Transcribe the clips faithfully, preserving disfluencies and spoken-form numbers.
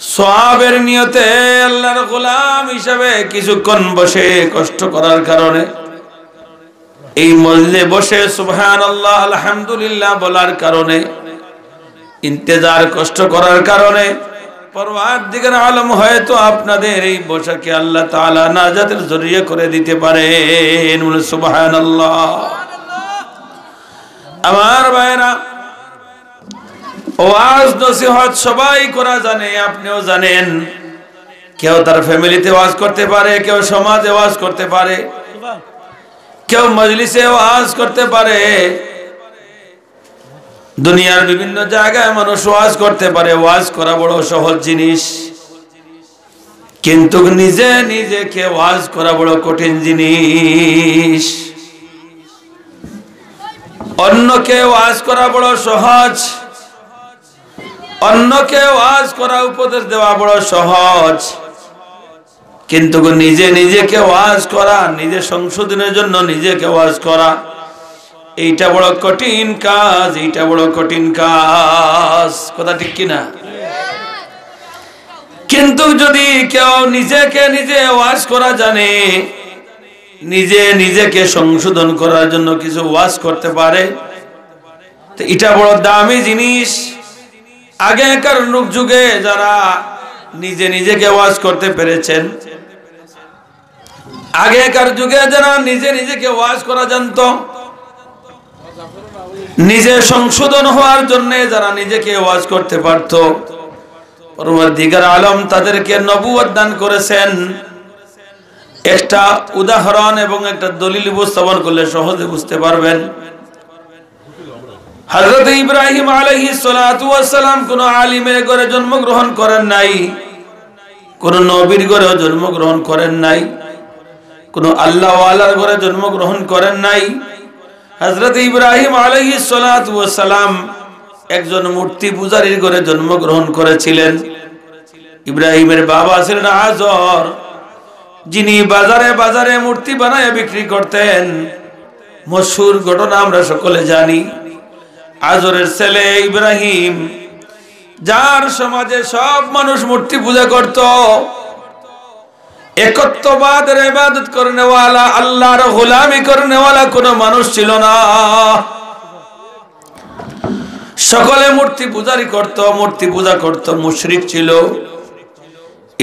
সওয়াবের নিয়তে আল্লাহর গোলাম হিসাবে কিছুক্ষণ বসে কষ্ট করার কারণে, এই মজলিসে বসে সুবহানাল্লাহ, আলহামদুলিল্লাহ বলার কারণে, ইন্তেজার কষ্ট করার কারণে পরওয়ারদিগার আলম হয়তো আপনাদের এই বসাকে আল্লাহ তাআলা নাজাতের জরিয়া করে দিতে পারেন। বলে সুবহানাল্লাহ। আমার ভাইরা, ওয়াজ নসিহত সবাই করা জানে, আপনিও জানেন। কেউ তার ফ্যামিলিতে ওয়াজ করতে পারে, কেউ সমাজে ওয়াজ করতে পারে, কেউ মজলিসে ওয়াজ করতে পারে। দুনিয়ার বিভিন্ন জায়গায় মানুষ ওয়াজ করতে পারে। ওয়াজ করা বড় সহজ জিনিস, কিন্তু নিজে নিজেকে ওয়াজ করা বড় কঠিন জিনিস। অন্যকে ওয়াজ করা বড় সহজ, অন্যকে ওয়াজ করা, উপদেশ দেওয়া বড় সহজ, কিন্তু নিজে নিজেকে ওয়াজ করা, নিজে সংশোধনের জন্য নিজেকে ওয়াজ করা, এইটা বড় কঠিন কাজ, এইটা বড় কঠিন কাজ। কথা ঠিক কি না? কিন্তু যদি কেউ নিজেকে নিজে ওয়াজ করা জানে, নিজে নিজেকে সংশোধন করার জন্য কিছু ওয়াজ করতে পারে, তো এটা বড় দামি জিনিস। আগেকার লোক যুগে যারা নিজে নিজেকে ওয়াজ করতে পেরেছেন, আগেকার যুগে যারা নিজে নিজেকে ওয়াজ করা জানতো, নিজে সংশোধন হওয়ার জন্য যারা নিজেকে ওয়াজ করতে পারতো, পরওয়ারদিগার আলম তাদেরকে নবুয়ত দান করেছেন। একটা উদাহরণ এবং একটা দলিল উপস্থাপন করলে সহজে বুঝতে পারবেন। হযরত ইব্রাহিম আলাইহিস সালাতু ওয়াস সালাম কোনো আলিমের ঘরে জন্মগ্রহণ করেন নাই, কোনো নবীর ঘরেও জন্মগ্রহণ করেন নাই, কোনো আল্লাহওয়ালার ঘরে জন্মগ্রহণ করেন নাই। হযরত ইব্রাহিম আলাইহিস সালাতু ওয়াস সালাম একজন মূর্তি পূজারীর ঘরে জন্মগ্রহণ করেছিলেন। ইব্রাহিমের বাবা ছিলেন আজর, যিনি বাজারে বাজারে মূর্তি বানায় বিক্রি করতেন। মশহুর ঘটনা আমরা সকলে জানি। আজরের ছেলে ইব্রাহিম, যার সমাজে সব মানুষ মূর্তি পূজা করত, একত্ববাদের ইবাদত করনেওয়ালা, আল্লাহর গোলামি করনেওয়ালা কোনো মানুষ ছিল না। সকলে মূর্তি পূজারি করত, মূর্তি পূজা করত, মুশরিক ছিল।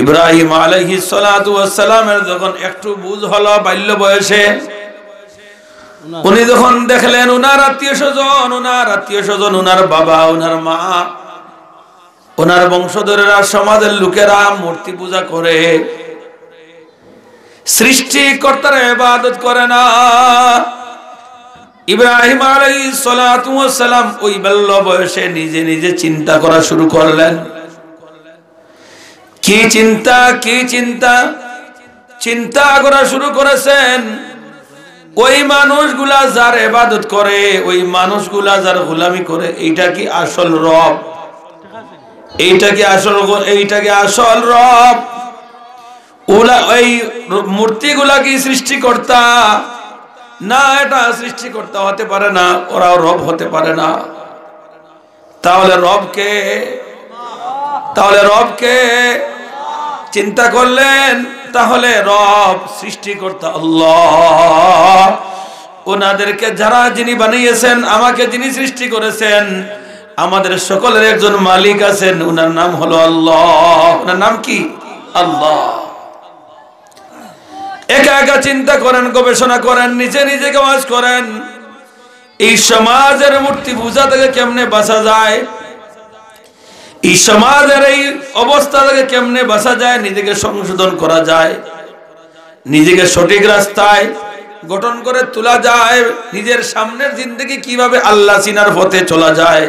ইব্রাহিম আলাইহিস সালাতু ওয়াস সালামের যখন একটু বুঝ হলো বাল্য বয়সে, উনি যখন দেখলেন উনার আত্মীয় স্বজন, উনার আত্মীয় স্বজন, উনার বাবা, উনার মা, ওনার বংশধরেরা, সমাজের লোকেরা মূর্তি পূজা করে, সৃষ্টিকর্তার ইবাদত করে না। ইব্রাহিম আলাইহিস সালাতু ওয়াস সালাম ওই বাল্য বয়সে নিজে নিজে চিন্তা করা শুরু করলেন। কি চিন্তা, কি চিন্তা? চিন্তা করা শুরু করেছেন, ওই মানুষগুলা যার ইবাদত করে, ওই মানুষগুলা যার গোলামি করে, এইটা কি আসল রব? এইটা কি আসল গো-, এইটা কি আসল রব? ওলা, এই র-, মূর্তিগুলা কি সৃষ্টিকর্তা? না, এটা সৃষ্টিকর্তা হতে পারে না, ওরাও রব হতে পারে না। তাহলে রব কে? তাহলে রব কে? চিন্তা করলেন, তাহলে রব সৃষ্টিকর্তা আল্লাহ। ওনাদেরকে যারা, যিনি বানিয়েছেন, আমাকে যিনি সৃষ্টি করেছেন, আমাদের সকলের একজন মালিক আছেন, ওনার নাম হলো আল্লাহ। ওনার নাম কি? আল্লাহ। একা একা চিন্তা করেন, গবেষণা করেন, নিজে নিজেকে ওয়াজ করেন, এই সমাজের মূর্তি পূজা থেকে কেমনে বাঁচা যায়, এই সমাজের এই অবস্থা থেকে কেমনে বাঁচা যায়, নিজেকে সংশোধন করা যায়, নিজেকে সঠিক রাস্তায় গঠন করে তোলা যায়, নিজের সামনের জিন্দেগি কিভাবে আল্লাহ চিনার পথে চলা যায়,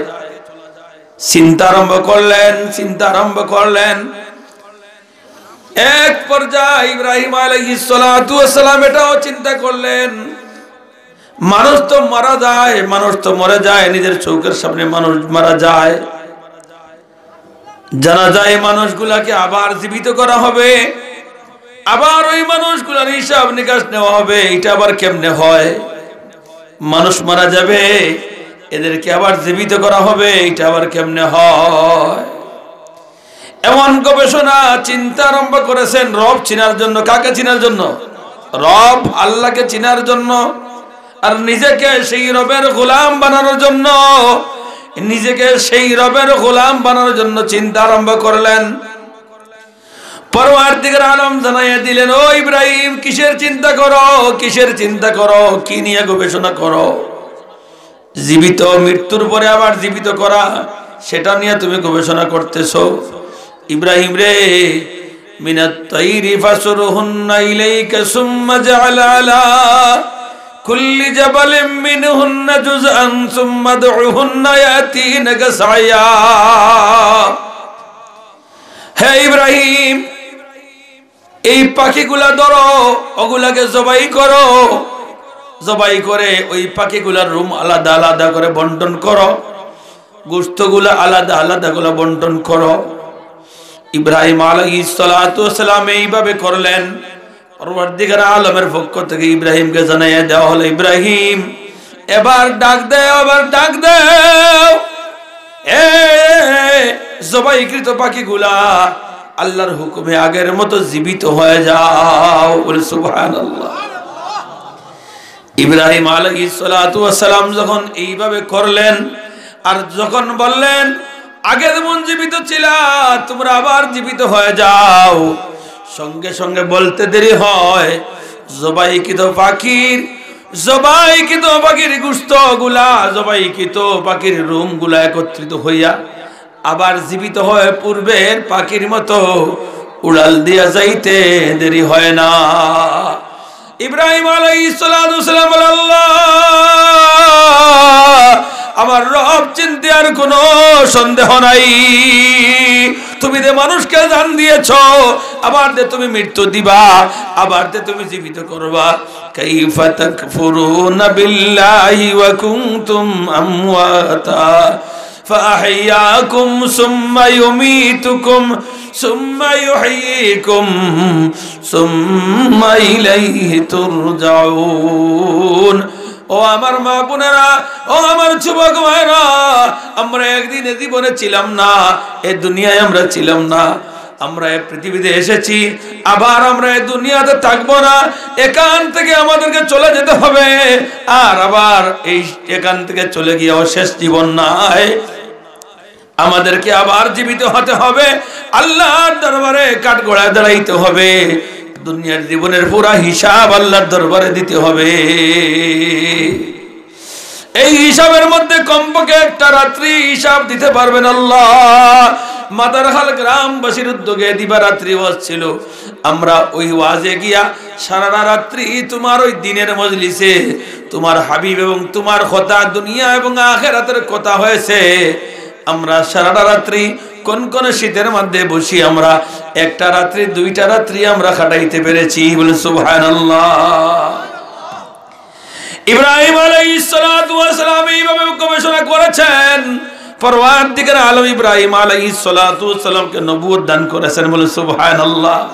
চিন্তা আরম্ভ করলেন, চিন্তা আরম্ভ করলেন। এক পর্যায়ে ইব্রাহিম আলাইহিস সালাতু ওয়াস সালাম এটাও চিন্তা করলেন, মানুষ তো মারা যায়, মানুষ তো মরে যায়, নিজের চোখের সামনে মানুষ মারা যায়, জানা যায় মানুষগুলাকে আবার জীবিত করা হবে, আবার ওই মানুষগুলার হিসাব নিকাশ নেওয়া হবে। এটা আবার কেমনে হয়? মানুষ মারা যাবে, এদেরকে আবার জীবিত করা হবে, এটা আবার কেমনে হয়? এমন গবেষণা, চিন্তা আরম্ভ করেছেন রব চিনার জন্য। কাকে চিনার জন্য? রব আল্লাহকে চিনার জন্য, আর নিজেকে সেই রবের গোলাম বানানোর জন্য, নিজেকে সেই রবের গোলাম বানানোর জন্য চিন্তা আরম্ভ করলেন। পরওয়ারদিগার আলম জানাইয়া দিলেন, "ও ইব্রাহিম, কিসের চিন্তা করো? কিসের চিন্তা করো? কি নিয়ে গবেষণা করো? জীবিত, মৃত্যুর পরে আবার জীবিত করা, সেটা নিয়ে তুমি গবেষণা করতেছো?" ইব্রাহিম রে, "মিনাত তাইরি ফাসুরহুন্না ইলাইকা সুম্মা জাআল আলা কুল্লি জাবালিম মিনহুন্না জুজআন সুম্মা দুহুন্না ইয়াতিনাকা সাইয়া।" হে ইব্রাহিম, এই পাখিগুলা ধরো, ওগুলাকে জবাই করো, জবাই করে ওই পাখিগুলার রুম আলাদা আলাদা করে বন্টন করো, গোস্তগুলা আলাদা আলাদা করে বন্টন করো। ইব্রাহিম আলাইহিস সালাতু ওয়াস সালাম এইভাবে করলেন। পরওয়ারদিগার আলমের পক্ষ থেকে ইব্রাহিমকে জানাইয়া দেওয়া হলো, "ইব্রাহিম, এবার ডাক দেও, এবার ডাক দেও। এ জবাইকৃত পাখিগুলা, আল্লাহর হুকুমে আগের মতো জীবিত হয়ে যাও।" বলে, "সুবহানাল্লাহ।" ইব্রাহিম আলাইহিস সালাতু ওয়াস সালাম যখন এইভাবে করলেন, আর যখন বললেন, "আগে যেমন জীবিত ছিলা, তোমরা আবার জীবিত হয়ে যাও," সঙ্গে সঙ্গে বলতে দেরি হয়, জবাইকৃত পাখির, জবাইকৃত পাখির গোস্তগুলা, জবাইকৃত পাখির রুমগুলা একত্রিত হইয়া আবার জীবিত হয়ে পূর্বের পাখির মতো উড়াল দিয়া যাইতে দেরি হয় না। ইব্রাহিম আলাইহিস সালাতু ওয়াস সালাম বলে, "আল্লাহ, আমার রব চিনতে আর কোনো সন্দেহ নাই। তুমি যে মানুষকে জান দিয়েছো, আবার যে তুমি মৃত্যু দিবা, আবার যে তুমি জীবিত করবা। কাইফা তাকফুরুনা বিল্লাহি ওয়া কুনতুম আমওয়াতা ফাআহইয়াকুম সুম্মা ইউমীতুকুম সুম্মা ইউহয়ীকুম সুম্মা ইলাইহি তুরজাউন।" ও আমার মা বোনেরা, ও আমার যুবক ভাইরা, আমরা একদিন এ জীবনে ছিলাম না, এ দুনিয়ায় আমরা ছিলাম না। আমরা এ পৃথিবীতে এসেছি, আবার আমরা এ দুনিয়াতে থাকবো না। এখান থেকে আমাদেরকে চলে যেতে হবে, আর আবার এই এখান থেকে চলে গিয়ে অশেষ জীবন নাই। আমাদেরকে আবার জীবিত হতে হবে, আল্লাহর দরবারে কাঠগড়ায় দাঁড়াইতে হবে। দুনিয়ার জীবনের পুরা হিসাব আল্লাহর দরবারে দিতে হবে। এই হিসাবের মধ্যে কমপক্ষে একটা রাত্রি হিসাব দিতে পারবেন আল্লাহ। মাদারহাল গ্রামবাসীর উদ্যোগে দিবারাত্রি ওয়াজ ছিল। আমরা ওই ওয়াজে গিয়া সারাটা রাত্রি তোমার ওই দিনের মজলিসে তোমার হাবিব এবং তোমার কথা, দুনিয়া এবং আখেরাতের কথা হয়েছে। আমরা সারাটা রাত্রি কোন কোন শীতের মধ্যে বসি আমরা একটা রাত্রি, দুইটা রাত্রি আমরা কাটাইতে পেরেছি। বলে, "সুবহানাল্লাহ।" ইব্রাহিম আলাইহিস সালাতু ওয়াস সালাম এইভাবে গবেষণা করেছেন। পরওয়ারদিগার আলম ইব্রাহিম আলাইহিস সালাতু ওয়াস সালামকে নবুয়ত দান করেছেন। বলে, "সুবহানাল্লাহ।"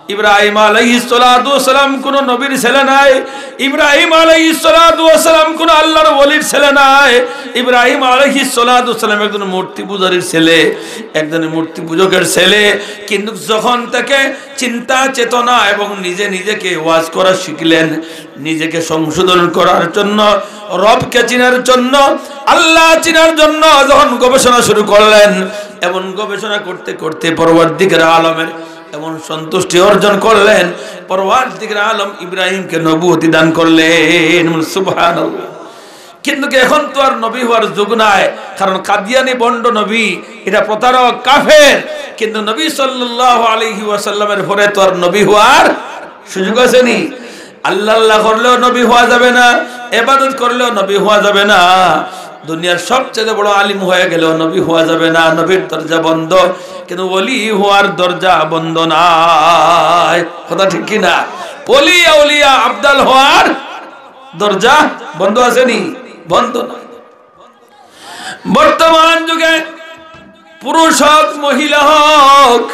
ইব্রাহিম আলাইহিস সালাতু ওয়াস সালাম কোন নবীর ছেলে নাই। ইব্রাহিম আলাইহিস সালাতু ওয়াস সালাম কোন আল্লাহর ওলির ছেলে নাই। ইব্রাহিম আলাইহিস সালাতু ওয়াস সালাম একজন মূর্তি পূজারীর ছেলে, একজন মূর্তি পূজকের ছেলে। কিন্তু যখন থেকে চিন্তা চেতনা এবং নিজে নিজেকে ওয়াজ করা শিখলেন, নিজেকে সংশোধন করার জন্য, রবকে চিনার জন্য, আল্লাহ চিনার জন্য যখন গবেষণা শুরু করলেন, এমন গবেষণা করতে করতে পরওয়ারদিগার আলমের এমন সন্তুষ্টি অর্জন করলেন, পরওয়ারদিগার আলম ইব্রাহিমকে নবুয়তি দান করলেন। সুবহানাল্লাহ। কিন্তু কি এখন তো আর নবী হওয়ার যুগ নাই, কারণ কাদিয়ানি ভণ্ড নবী, এটা প্রতারক কাফের। কিন্তু নবী সাল্লাল্লাহু আলাইহি ওয়াসাল্লামের পরে তো আর নবী হওয়ার সুযোগ আছেনি। আল্লাহ আল্লাহ করলেও নবী হওয়া যাবে না, এবাদত করলেও নবী হওয়া যাবে না, দুনিয়ার সবচেয়ে বড় আলিম হয়ে গেলেও নবী হওয়া যাবে না, নবীর দরজা বন্ধ। কিন্তু ওলি হওয়ার দরজা বন্ধ নাই। কথা ঠিক কি না? ওলি আউলিয়া আবদাল হওয়ার দরজা বন্ধ আছেনি? বন্ধ না। বর্তমান যুগে পুরুষ হোক, মহিলা হোক,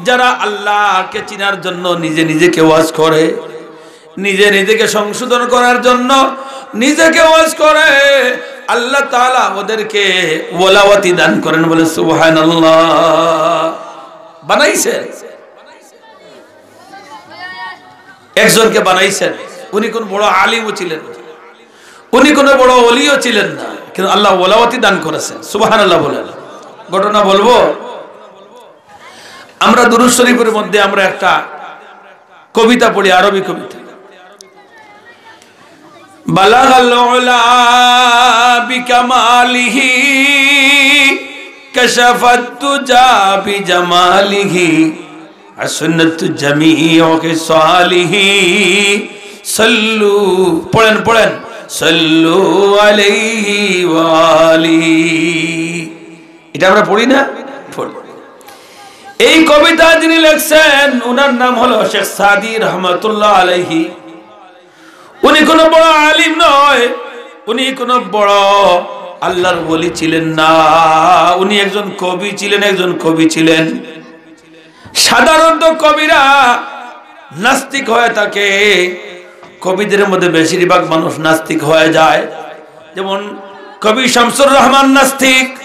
যারা আল্লাহকে চিনার জন্য নিজে নিজেকে ওয়াজ করে, নিজে নিজেকে সংশোধন করার জন্য নিজেকে ওয়াজ করে, আল্লাহ তাআলা ওদেরকে ওলাওয়াতি দান করেন। বলে, সুবহানাল্লাহ। বানাইছেন, একজনকে বানাইছেন। উনি কোন বড় আলিমও ছিলেন না, উনি কোন বড় অলিও ছিলেন না, কিন্তু আল্লাহ ওলাওয়াতি দান করেছেন। সুবহানাল্লাহ বলেন। ঘটনা বলবো, আমরা দুরূদ শরীফের মধ্যে আমরা একটা কবিতা পড়ি, আরবি কবিতা। بلغ العلا بكماله، كشف الدجى بجماله، حسنت جميع خصاله، صلوا، পড়েন, পড়েন, صلوا عليه وآله। এটা আমরা পড়ি না? পড়ি। এই কবিতা যিনি লেখছেন, উনার নাম হলো শেখ সাদী রহমতুল্লাহ আলাইহি। উনি কোনো বড় আলিম নয়, উনি কোনো বড় আল্লাহর ওলি ছিলেন না। উনি একজন কবি ছিলেন, একজন কবি ছিলেন। সাধারণত কবিরা নাস্তিক হয়ে থাকে। কবিদের মধ্যে বেশিরভাগ মানুষ নাস্তিক হয়ে যায়। যেমন কবি শামসুর রহমান নাস্তিক,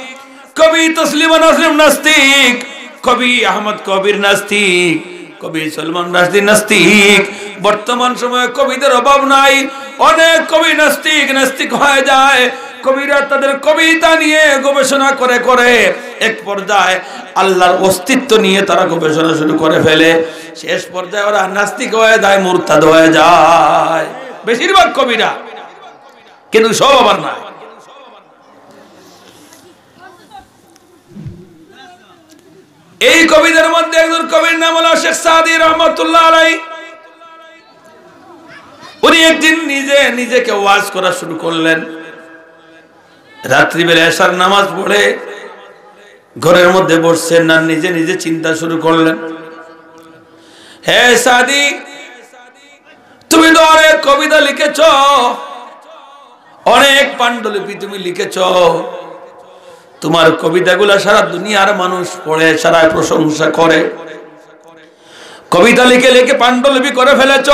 কবি তসলিমা নাসরিন নাস্তিক, কবি আহমদ কবির নাস্তিক, কবি সলমান রাশদি নাস্তিক। বর্তমান সময়ে কবিদের অভাব নাই, অনেক কবি নাস্তিক, নাস্তিক হয়ে যায়। কবিরা তাদের কবিতা নিয়ে গবেষণা করে করে এক পর্যায়ে আল্লাহর অস্তিত্ব নিয়ে তারা গবেষণা শুরু করে ফেলে। শেষ পর্যায়ে ওরা নাস্তিক হয়ে যায়, মুরতাদ হয়ে যায় বেশিরভাগ কবিরা, কিন্তু সব আবার না। এই কবিদের মধ্যে একজন কবির নাম হলো শেখ সাদী রহমতুল্লাহ আলাই। উনি একদিন নিজে নিজেকে ওয়াজ করা শুরু করলেন। রাত্রিবেলা এশার নামাজ পড়ে ঘরের মধ্যে বসছেন, আর নিজে নিজে চিন্তা শুরু করলেন, "হে সাদী, তুমি তো অনেক কবিতা লিখেছ, অনেক পাণ্ডুলিপি তুমি লিখেছ, তোমার কবিতাগুলা সারা দুনিয়ার মানুষ পড়ে, সারা প্রশংসা করে। কবিতা লিখে লিখে পাণ্ডুলিপি করে ফেলেছ,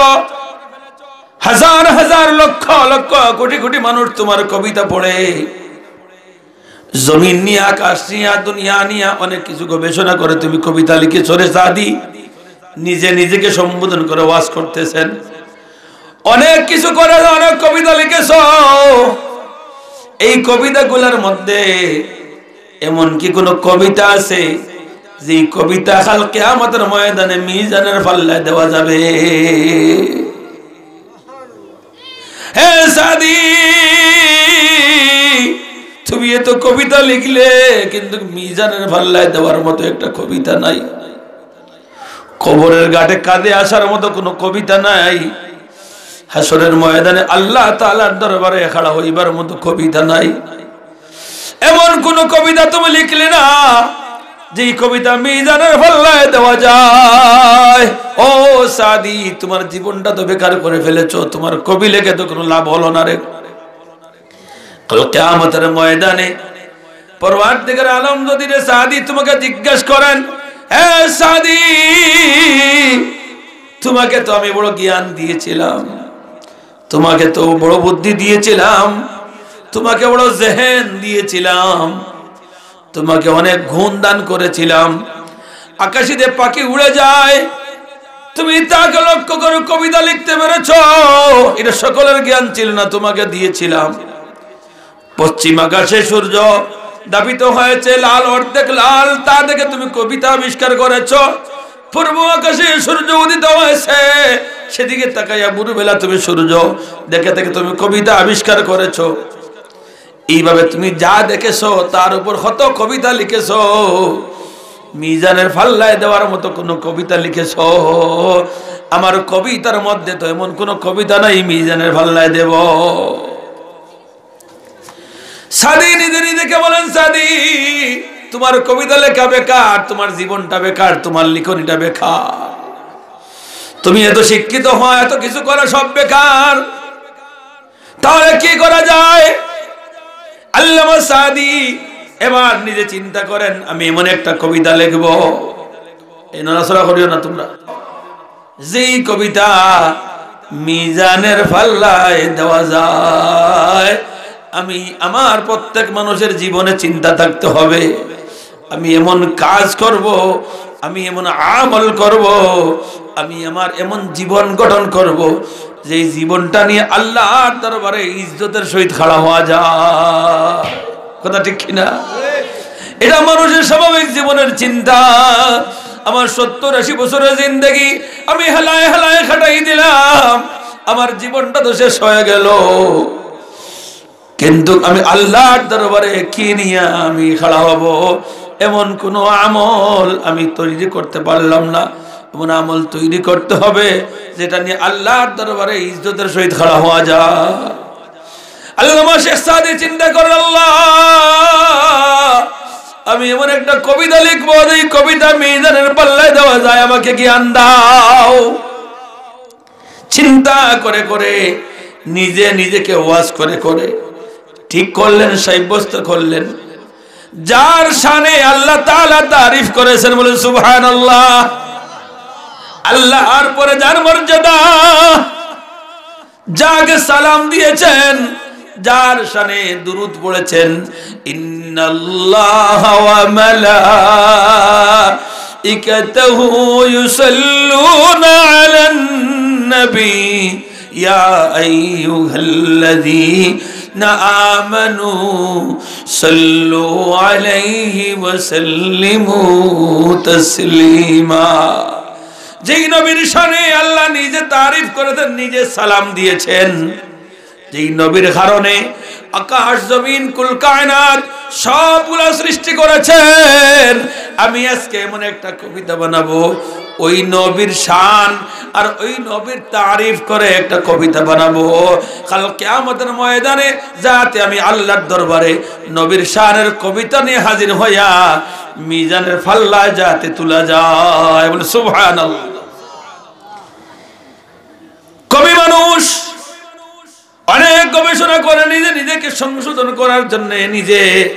হাজার হাজার লক্ষ লক্ষ কোটি কোটি মানুষ তোমার কবিতা পড়ে। জমিন নিয়া, আকাশ নিয়া, দুনিয়া নিয়া অনেক কিছু গবেষণা করে তুমি কবিতা লিখেছ রে সাদী।" নিজে নিজেকে সম্বোধন করে ওয়াজ করতেছেন। "অনেক কিছু করে, অনেক কবিতা লিখেছ। এই কবিতাগুলোর মধ্যে এমন কি কোনো কবিতা আছে, যে কবিতা কাল কিয়ামতের ময়দানে মিজানের পাল্লায় দেওয়া যাবে?" "হে সাদী, তুমি এত কবিতা লিখলে, কিন্তু মিজানের পাল্লায় দেওয়ার মতো একটা কবিতা নাই। কবরের ঘাটে কাঁদে আসার মতো কোনো কবিতা নাই। হাশরের ময়দানে আল্লাহ তাআলার দরবারে খাড়া হইবার মতো কবিতা নাই। এমন কোনো কবিতা তুমি লিখলে না, যেই কবিতা মিজানের পাল্লায় দেওয়া যায়। ও সাদী, তোমার জীবনটা তো বেকার করে ফেলেছ, তোমার কবি লেখে তো কোনো লাভ হলো না রে।" কাল কিয়ামতের ময়দানে পরওয়ারদিগার আলম যদি রে সাদী তোমাকে জিজ্ঞেস করেন, "হে সাদী, তোমাকে তো আমি বড় জ্ঞান দিয়েছিলাম, তোমাকে তো বড় বুদ্ধি দিয়েছিলাম, তোমাকে বড় জেহেন দিয়েছিলাম, তোমাকে অনেক গুণ দান করেছিলাম, আকাশিতে পাখি উড়ে যায়, তুমি তাকে লক্ষ্য করে কবিতা লিখতে পেরেছ, এটা সকলের জ্ঞান ছিল না, তোমাকে দিয়েছিলাম। পশ্চিম আকাশে সূর্য ধাবিত হয়েছে, লাল, অর্ধেক লাল, তা দেখে তুমি কবিতা আবিষ্কার করেছ। পূর্ব আকাশে সূর্য উদিত হয়েছে, সেদিকে তাকাইয়া ভোরবেলা তুমি সূর্য দেখে দেখে তুমি কবিতা আবিষ্কার করেছ। এইভাবে তুমি যা দেখেছ, তার উপর কত কবিতা লিখেছ, মিজানের পাল্লায় দেওয়ার মতো কোনো কবিতা লিখেছ? আমার কবিতার মধ্যে তো এমন কোনো কবিতা নাই মিজানের পাল্লায় দেব।" সাদী নিজে নিজেকে বলেন, "সাদী, তোমার কবিতা লেখা বেকার, তোমার জীবনটা বেকার, তোমার লিখনিটা বেকার। তুমি এত শিক্ষিত হওয়া, এত কিছু করা, সব বেকার। তাহলে কি করা যায়?" আল্লামা সাদী এবার নিজে চিন্তা করেন, "আমি এমন একটা কবিতা লিখব।" এই নড়াচড়া করিও না তোমরা। যেই কবিতা মিজানের পাল্লায় দেওয়া যায়, আমি, আমার প্রত্যেক মানুষের জীবনে চিন্তা থাকতে হবে, আমি এমন কাজ করব, আমি এমন আমল করব, আমি আমার এমন জীবন গঠন করব, যেই জীবনটা নিয়ে আল্লাহর দরবারে ইজ্জতের সহিত খাড়া হওয়া যায়। কথা ঠিক কি না? এটা মানুষের স্বাভাবিক জীবনের চিন্তা। আমার সত্তর আশি বছরের জিন্দেগি আমি হেলায় হেলায় খাটাই দিলাম, আমার জীবনটা তো শেষ হয়ে গেল, কিন্তু আমি আল্লাহর দরবারে কি নিয়ে আমি খাড়া হব? এমন কোনো আমল আমি তৈরি করতে পারলাম না। এমন আমল তৈরি করতে হবে যেটা নিয়ে আল্লাহর দরবারে ইজ্জতের সহিত খাড়া হওয়া যায়। আল্লামা শেখ সাদী চিন্তা করেন, "আল্লাহ, আমি এমন একটা কবিতা লিখবো, যেই কবিতা মিজানের পাল্লায় দেওয়া যায়, আমাকে জ্ঞান দাও।" চিন্তা করে করে, নিজে নিজেকে ওয়াজ করে করে ঠিক করলেন, সাব্যস্ত করলেন, যার শানে আল্লাহ তাআলা তারিফ করেছেন, বলেন সুবহানাল্লাহ। আল্লাহর পরে যার মর্যাদা, যাকে সালাম দিয়েছেন, যার শানে দুরূদ পড়েছেন, ইন্নাল্লাহা ওয়া মালাইকাতাহু ইউসাল্লুনা আলান নবী, ইয়া আইয়ুহাল্লাযীনা আমানু সাল্লু আলাইহি ওয়া সাল্লিমু তাসলিমা। যেই নবীর শানে আল্লাহ নিজে তারিফ করেছেন, নিজে সালাম দিয়েছেন, যেই নবীর কারণে আকাশ জমিন কুল কায়নাত সবগুলা সৃষ্টি করেছেন, আমি আজকে এমন একটা কবিতা বানাবো, ওই নবীর শান আর ওই নবীর তারিফ করে একটা কবিতা বানাবো, কাল কিয়ামতের ময়দানে যাতে আমি আল্লাহর দরবারে নবীর শানের কবিতা নিয়ে হাজির হইয়া মিজানের পাল্লায় যাতে তুলা যায়। বলে সুবহানাল্লাহ। কবি মানুষ অনেক গবেষণা করে, নিজে নিজেকে সংশোধন করার জন্য নিজে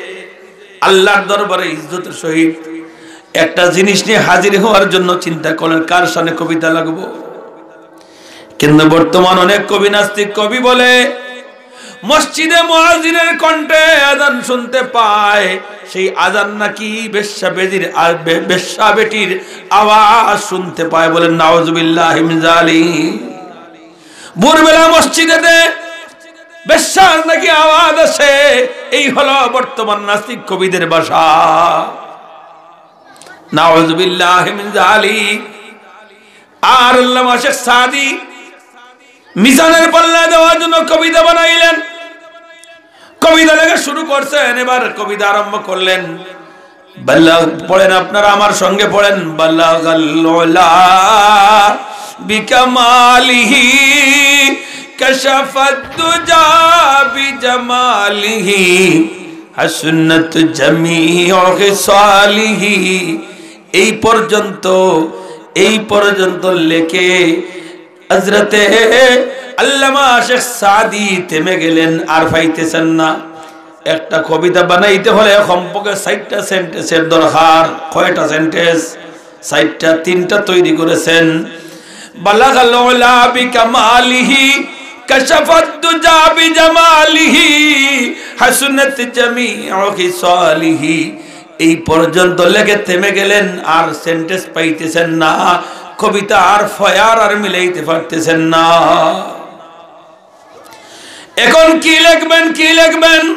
আল্লাহর দরবারে ইজ্জতের সহিত একটা জিনিস নিয়ে হাজির হওয়ার জন্য চিন্তা করেন, কার শানে কবিতা লাগবো। কিন্তু বর্তমান অনেক কবি নাস্তিক কবি বলে, মসজিদে মুয়াজ্জিনের কণ্ঠে আজান শুনতে পায়, সেই আজান নাকি বেশ্যা বেদির, আর বে-, বেশ্যা বেটির আওয়াজ শুনতে পায়। বলেন নাউজুবিল্লাহি মিন জালিক। ভোরবেলা মসজিদেতে বেশ্যার নাকি আওয়াজ আসে, এই হলো বর্তমান নাস্তিক কবিদের ভাষা। নাউজুবিল্লাহি মিন জালিক। আর আল্লামা শেখ সাদী মিজানের পাল্লায় দেওয়ার জন্য কবিতা বানাইলেন, কবিতা লেখা শুরু করছেন, এবার কবিতা আরম্ভ করলেন। বাল্লাগ পড়েন, আপনারা আমার সঙ্গে পড়েন। বালাগাল উলা বিকামালিহি, কাশাফাদ দুজা বিজামালিহি, হাসুনাত জামিউ খিসালিহি। এই পর্যন্ত, এই পর্যন্ত লেখে হযরতে আল্লামা শেখ সাদী থেমে গেলেন, আর পাইতেছেন না। একটা কবিতা বানাইতে হলে কমপক্ষে চাইরটা সেন্টেন্সের দরকার। কয়টা সেন্টেন্স? চাইরটা, তিনটা তৈরি করেছেন। বালাগাল উলা বিকামালিহি, কাশাফাদ দুজা বিজামালিহি, হাসুনাত জামিউ খিসালিহি। এই পর্যন্ত লেখে থেমে গেলেন, আর সেন্টেন্স পাইতেছেন না, কবিতা আর ফয়ার আর মিলাইতে পারতেছেন না। এখন কি লেখবেন, কি লেখবেন?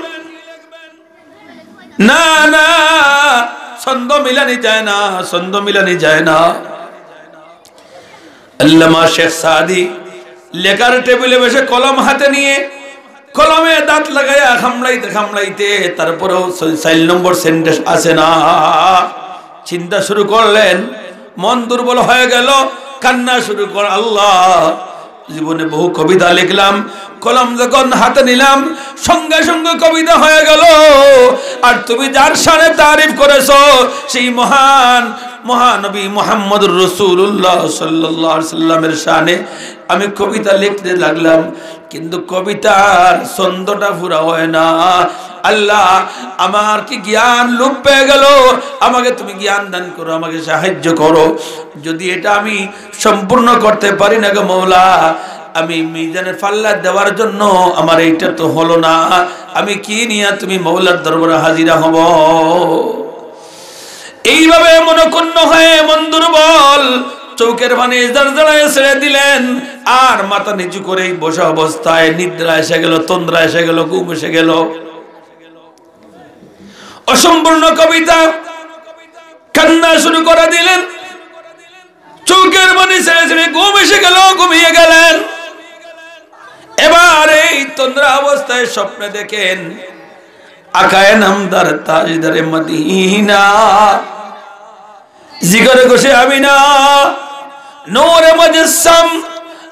না, না, ছন্দ মিলানি যায় না, ছন্দ মিলানি যায় না। আল্লামা শেখ সাদী লেখার টেবিলে বসে কলম হাতে নিয়ে কলমে দাঁত লাগাইয়া কামড়াইতে কামড়াইতে তারপরেও ছয়, চার নম্বর সেন্টেন্স আসে না। চিন্তা শুরু করলেন, মন দুর্বল হয়ে গেল, কান্না শুরু কর, "আল্লাহ, জীবনে বহু কবিতা লিখলাম, কলম যখন হাতে নিলাম সঙ্গে সঙ্গে কবিতা হয়ে গেল। আর তুমি যার শানে তারিফ করেছো, সেই মহান মহানবী মুহাম্মদুর রাসূলুল্লাহ সাল্লাল্লাহু আলাইহি সাল্লামের শানে আমি কবিতা লিখতে লাগলাম, কিন্তু কবিতার ছন্দটা পুরা হয় না। আল্লাহ, আমার কি জ্ঞান লোপ পেয়ে গেল? আমাকে তুমি জ্ঞান দান করো, আমাকে সাহায্য করো। যদি এটা আমি সম্পূর্ণ করতে পারি না গো মওলা, আমি মিজানের পাল্লা দেওয়ার জন্য আমার এইটা তো হলো না, আমি কি নিয়ে তুমি মওলার দরবারে হাজিরা হব?" এইভাবে মনক্ষুণ্ণ হয়ে মন চোখের পানি ঝরঝরায় ছেড়ে দিলেন। আর মাথা নিচু করে বসা অবস্থায় নিদ্রা এসে গেল, তন্দ্রা এসে গেল, ঘুম এসে গেল। অসম্পূর্ণ কবিতা, কান্না শুরু করে দিলেন। চোখের পানি ছেড়ে ছেড়ে ঘুম এসে গেল, ঘুমিয়ে গেলেন। এবার এই তন্দ্রা অবস্থায় স্বপ্নে দেখেন আকায়ে নামদার তাজদারে মদিনা, জিগরে গোশে আমিনা, নূরে মুজাসসাম,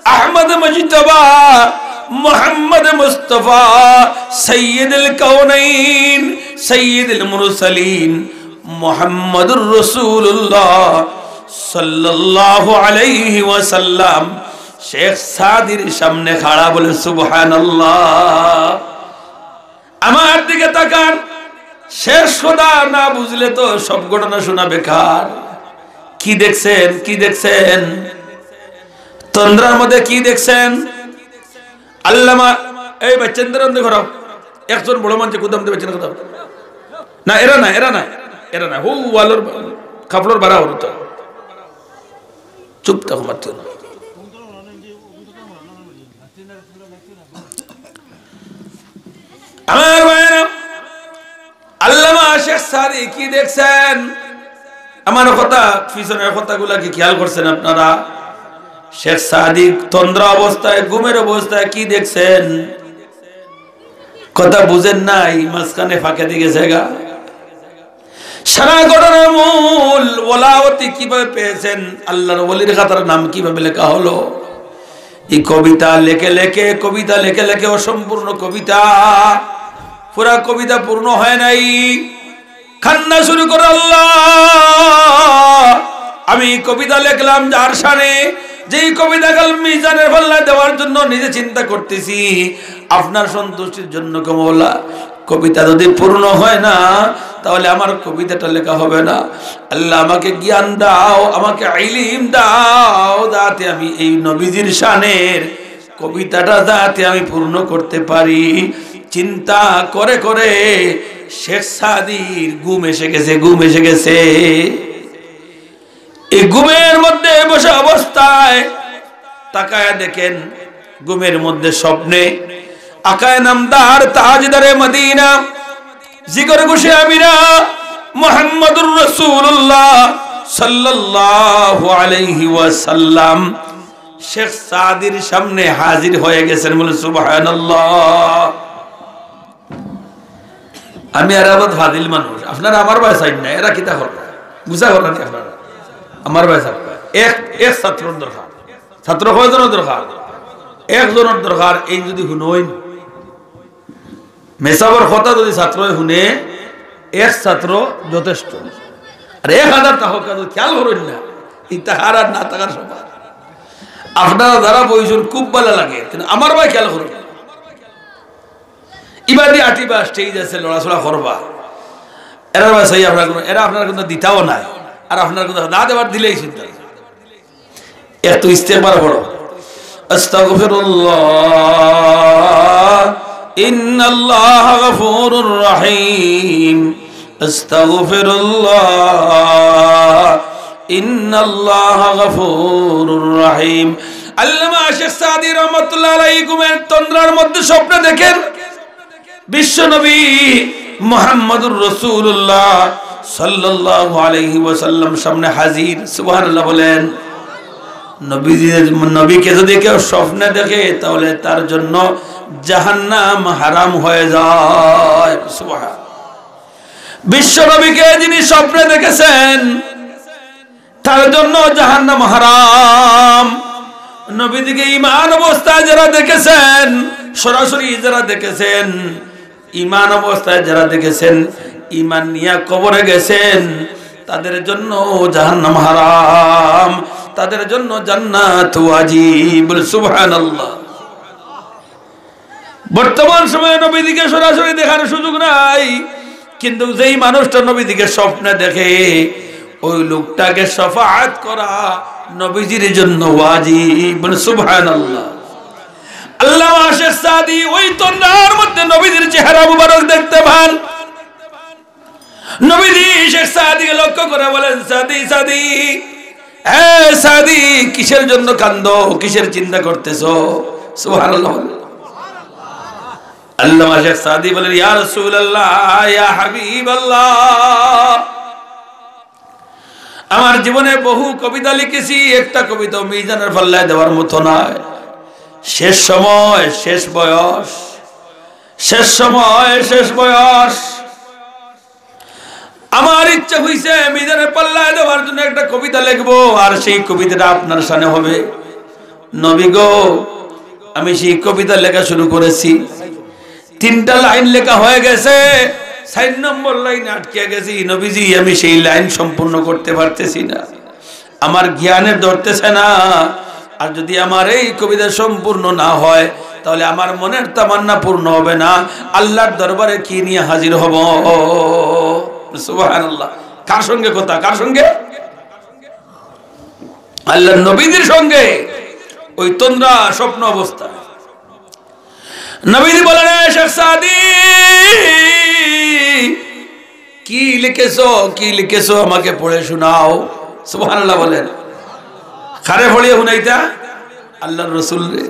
আহমদ মুজতবা, মোহাম্মদ মুস্তফা, সৈয়দুল কাউনাইন, সৈয়দুল মুরসালিন, মোহাম্মদুর রাসূলুল্লাহ সাল্লাল্লাহু আলাইহি ওয়াসাল্লাম শেখ সাদির সামনে খাড়া। বলে সুবহানাল্লাহ। আমার দিকে তাকান, শেষ কথা না বুঝলে তো সব ঘটনা শোনা বেকার। কি দেখছেন, কি দেখছেন? তন্দ্রার মধ্যে কি দেখছেন? আল্লামা, এই বাচ্চাদের অন্ধ করাও, একজন বড় মানুষে কুদাম দেবে, বাচ্চা কোথাও? না, এরা না, এরা না, এরা না। হু ওয়ালোর কাপড়র বাড়া হলো তো। চুপ থাকো, মারতে না। আমার ভাইরা, আল্লামা শেখ সাদি কি দেখছেন? আমার কথা, পিছনের কথাগুলা কি খেয়াল করছেন আপনারা? শেখ সাদি তন্দ্রা অবস্থায়, ঘুমের অবস্থায় কি দেখছেন? কথা বুঝেন নাই, মাঝখানে ফাঁকে দিয়ে গেছে গা। সারা ঘটনার মূল ওলাওয়াতি কিভাবে পেয়েছেন, আল্লাহর ওলির খাতার নাম কিভাবে লেখা হলো, এই কবিতা লেখে লেখে, কবিতা লেখে লেখে, অসম্পূর্ণ কবিতা, পুরা কবিতা পূর্ণ হয় নাই। কান্না শুরু করে, "আল্লাহ, আমি এই কবিতা লেখলাম যার শানে, যেই কবিতা কাল মিজানের পাল্লায় দেওয়ার জন্য নিজে চিন্তা করতেছি, আপনার সন্তুষ্টির জন্য গো মওলা, কবিতা যদি পূর্ণ হয় না, তাহলে আমার কবিতাটা লেখা হবে না। আল্লাহ, আমাকে জ্ঞান দাও, আমাকে ইলিম দাও, যাতে আমি এই নবীজির শানের কবিতাটা যাতে আমি পূর্ণ করতে পারি।" চিন্তা করে করে শেখ সাদির ঘুম এসে গেছে, ঘুম এসে গেছে। এই ঘুমের মধ্যে বসা অবস্থায় তাকায় দেখেন, ঘুমের মধ্যে স্বপ্নে আকায় নামদার তাজদারে মদিনা, জিগরে গোশে আমিনা, মুহাম্মাদুর রাসূলুল্লাহ সাল্লাল্লাহু আলাইহি ওয়াসাল্লাম শেখ সাদির সামনে হাজির হয়ে গেছেন। বলে সুবহানাল্লাহ। আমি আর আবার ফাজিল মানুষ, আপনারা আমার ভাই সাইড না, এরা কিতা করবা? গুছা করবা নি আপনারা? আমার ভাই সাহেব, এক, এক ছাত্রর দরকার। ছাত্র কয়জনের দরকার? একজনের দরকার। এই যদি হুনইন, মেসাবর কথা যদি ছাত্রয় হুনে, এক ছাত্র যথেষ্ট। আর এক হাজার তা হোক, খেয়াল করইন না, এই তাহার আর না থাকার সমান। আপনারা যারা বইছেন খুব ভালা লাগে, কিন্তু আমার ভাই খেয়াল করইন। ইবাদি আটিবা স্টেজ আছে, লড়াচড়া করবা। এরা ভাই চাই আপনার কোনো, এরা আপনার কোনো দিতাও নাই, আর আপনার কোনো না দেওয়ার দিলেই চিন্তা। একটু ইস্তেগফার পড়ো। আস্তাগফিরুল্লাহ, ইন্নাল্লাহা গাফুরুর রাহিম। আস্তাগফিরুল্লাহ, ইন্নাল্লাহা গাফুরুর রাহিম। আল্লামা শেখ সাদি রহমাতুল্লাহ আলাইহি ঘুমের তন্দ্রার মধ্যে স্বপ্ন দেখেন, বিশ্বনবী মুহাম্মাদুর রাসূলুল্লাহ সাল্লাল্লাহু আলাইহি ওয়াসাল্লাম সামনে হাজির। সুবহানাল্লাহ বলেন। নবীজি, নবীকে যদি কেউ স্বপ্নে দেখে, তাহলে তার জন্য জাহান্নাম হারাম হয়ে যায়। সুবহান। বিশ্বনবীকে যিনি স্বপ্নে দেখেছেন, তার জন্য জাহান্নাম হারাম। নবীজিকে ইমান অবস্থায় যারা দেখেছেন, সরাসরি যারা দেখেছেন, ইমান অবস্থায় যারা দেখেছেন, ইমান নিয়া কবরে গেছেন, তাদের জন্য জাহান্নাম হারাম, তাদের জন্য জান্নাত ওয়াজিব। বলে সুবহানাল্লাহ। বর্তমান সময়ে নবীজিকে সরাসরি দেখার সুযোগ নাই, কিন্তু যেই মানুষটা নবীজিকে স্বপ্নে দেখে, ওই লোকটাকে শাফাআত করা নবীজির জন্য ওয়াজিব। বলে সুবহানাল্লাহ। আল্লামা শেখ সাদি ওই তন্দ্রার মধ্যে নবীজির চেহারা মুবারক দেখতে পান। নবীজি শেখ সাদিকে লক্ষ্য করে বলেন, "সাদি, সাদি, হে সাদি, কিসের জন্য কান্দো, কিসের চিন্তা করতেছো? সুবহানাল্লাহ। আল্লামা শেখ সাদি বলেন, ইয়া রাসূলুল্লাহ, ইয়া হাবিবাল্লাহ, আমার জীবনে বহু কবিতা লিখেছি, একটা কবিতা মিজানের পাল্লায় দেওয়ার মতো নয়। শেষ সময়, শেষ বয়স, শেষ সময়, শেষ বয়স। আমার ইচ্ছা হইছে মিজানের পাল্লায় দেওয়ার জন্য একটা কবিতা লিখবো, আর সেই কবিতাটা আপনার শানে হবে। নবী গো, আমি সেই কবিতা লেখা শুরু করেছি, তিনটা লাইন লেখা হয়ে গেছে, চার নম্বর লাইন আটকে গেছি। নবীজি, আমি সেই লাইন সম্পূর্ণ করতে পারতেছি না, আমার জ্ঞানে ধরতেছে না। আর যদি আমার এই কবিতা সম্পূর্ণ না হয়, তাহলে আমার মনের তামান্না পূর্ণ হবে না। আল্লাহর দরবারে কি নিয়ে হাজির হব? সুবহানাল্লাহ। কার সঙ্গে কথা? কার সঙ্গে? আল্লাহর নবীজির সঙ্গে। ওই তন্দ্রা স্বপ্ন অবস্থা। নবীজি বলেন, এ শেখ সাদি, কি লিখেছো, কি লিখেছো, আমাকে পড়ে শোনাও। সুবহানাল্লাহ বলেন। কারে পড়িয়া শুনাইতা? আল্লাহর রসুলরে।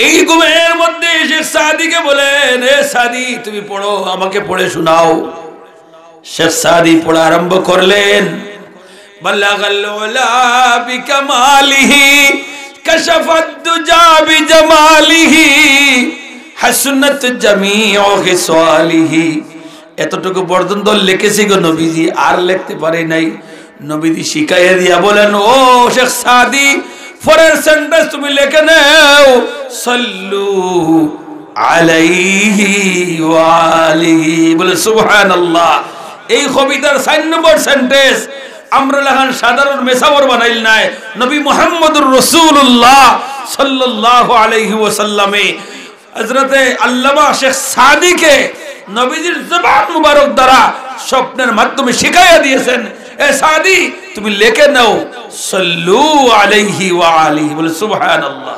এই ঘুমের মধ্যে শেখ সাদিকে বলেন, এ সাদি, তুমি পড়ো, আমাকে পড়ে শোনাও। শেখ সাদি পড়া আরম্ভ করলেন, বালাগাল উলা বিকামালিহি, কাশাফাদ দুজা বিজামালিহি, হাসুনাত জামিউ খিসালিহি। এতটুকু পর্যন্ত লিখেছি গো নবীজি, আর লিখতে পারি নাই। নবীজি শিখাইয়া দিয়া বলেন, ও শেখ সাদি, পরের সেন্টেন্স তুমি লিখে নেও, সাল্লু আলাইহি ওয়া আলিহি। বলে, সুবহানাল্লাহ। এই কবিতার চার নম্বর সেন্টেন্স আমরা লাখান সাধারণ মেসাবর বানাইল নায়, নবী মুহাম্মদুর রাসূলুল্লাহ সাল্লাল্লাহু আলাইহি ওয়াসাল্লামে হযরতে আল্লামা শেখ সাদিকে নবীজির জবান মুবারক দ্বারা স্বপ্নের মাধ্যমে শিখাইয়া দিয়েছেন, এ সাদি, তুমি লিখে নাও, সাল্লু আলাইহি ওয়া আলিহি। বলে, সুবহানাল্লাহ।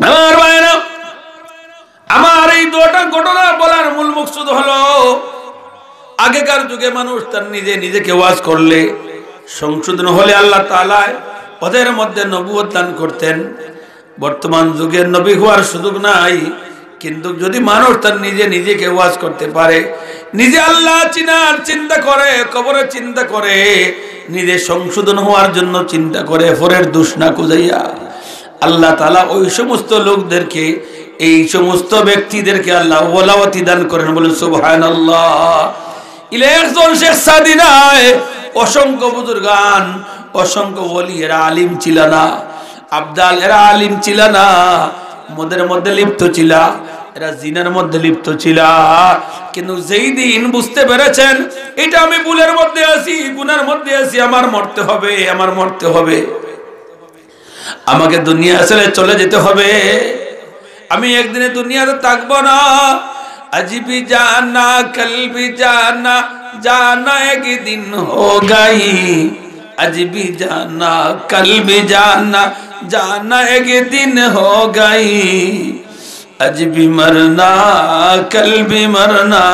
আমার ভাইরা, আমার এই দুটা ঘটনা বলার মূল মকসুদ হলো, আগেকার যুগে মানুষ তার নিজে নিজেকে ওয়াজ করলে, সংশোধন হলে আল্লাহ তাআলা ওদের মধ্যে নবুয়ত দান করতেন। বর্তমান যুগে নবী হওয়ার সুযোগ নাই, কিন্তু যদি মানুষ তার নিজে নিজেকে ওয়াজ করতে পারে, নিজে আল্লাহ চিনার চিন্তা করে, কবরে চিন্তা করে, নিজে সংশোধন হওয়ার জন্য চিন্তা করে, পরের দোষ না খুঁজাইয়া, আল্লাহ তাআলা ওই সমস্ত লোকদেরকে, এই সমস্ত ব্যক্তিদেরকে আল্লাহ ওলাওয়াতি দান করেন। বলেন, সুবহানাল্লাহ। ইলে একজন শেখ সাদি নায়, অসংখ্য বুজুর্গান, অসংখ্য ওলি, এরা আলিম ছিল না, আবদাল, এরা আলিম ছিল না, মদের মধ্যে লিপ্ত ছিল, এরা জিনার মধ্যে লিপ্ত ছিল। কিন্তু যেই দিন বুঝতে পেরেছেন, এটা আমি ভুলের মধ্যে আছি, গুনার মধ্যে আছি, আমার মরতে হবে, আমার মরতে হবে, আমাকে দুনিয়া ছেড়ে চলে যেতে হবে, আমি একদিনে দুনিয়াতে থাকবো না। আজ ভি জানা, কাল ভি জানা, জানা এক দিন হো গাই। আজ ভি জানা, কাল ভি জানা, জানা এক দিন হো গাই। আজ ভি মরনা, কাল ভি মরনা,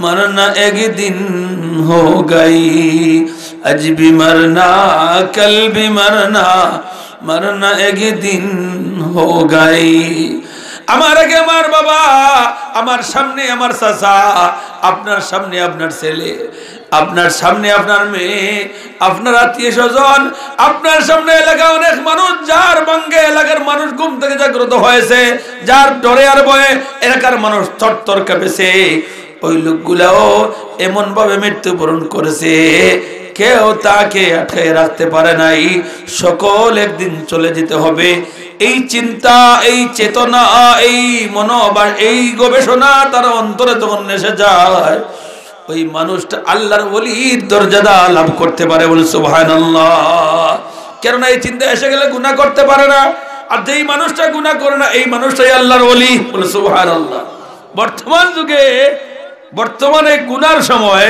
মরনা এক দিন হো গাই। আজ ভি মরনা, কাল ভি মরনা, মরনা এক দিন হো গাই। আমার আগে আমার বাবা, আমার সামনে আমার চাচা, আপনার সামনে আপনার ছেলে, আপনার সামনে আপনার মেয়ে, আপনার আত্মীয় স্বজন, আপনার সামনে এলাকা অনেক মানুষ, যার ভাঙ্গে এলাকার মানুষ ঘুম থেকে জাগ্রত হয়েছে, যার ডরে আর ভয়ে এলাকার মানুষ থরথর কেঁপেছে। ওই লোকগুলাও এমনভাবে মৃত্যুবরণ করেছে, কেউ তাকে আটকে রাখতে পারে নাই। সকল একদিন চলে যেতে হবে। এই চিন্তা, এই চেতনা, এই মনোভাব, এই গবেষণা তার অন্তরে যখন এসে যায়, ওই মানুষটা আল্লাহর ওলির দরজাটা লাভ করতে পারে। বলে, সুবহানাল্লাহ। কেননা এই চিন্তা এসে গেলে গুনাহ করতে পারে না, আর যেই মানুষটা গুনাহ করে না, এই মানুষটাই আল্লাহর ওলি। বলে, সুবহানাল্লাহ। বর্তমান যুগে, বর্তমানে গুনার সময়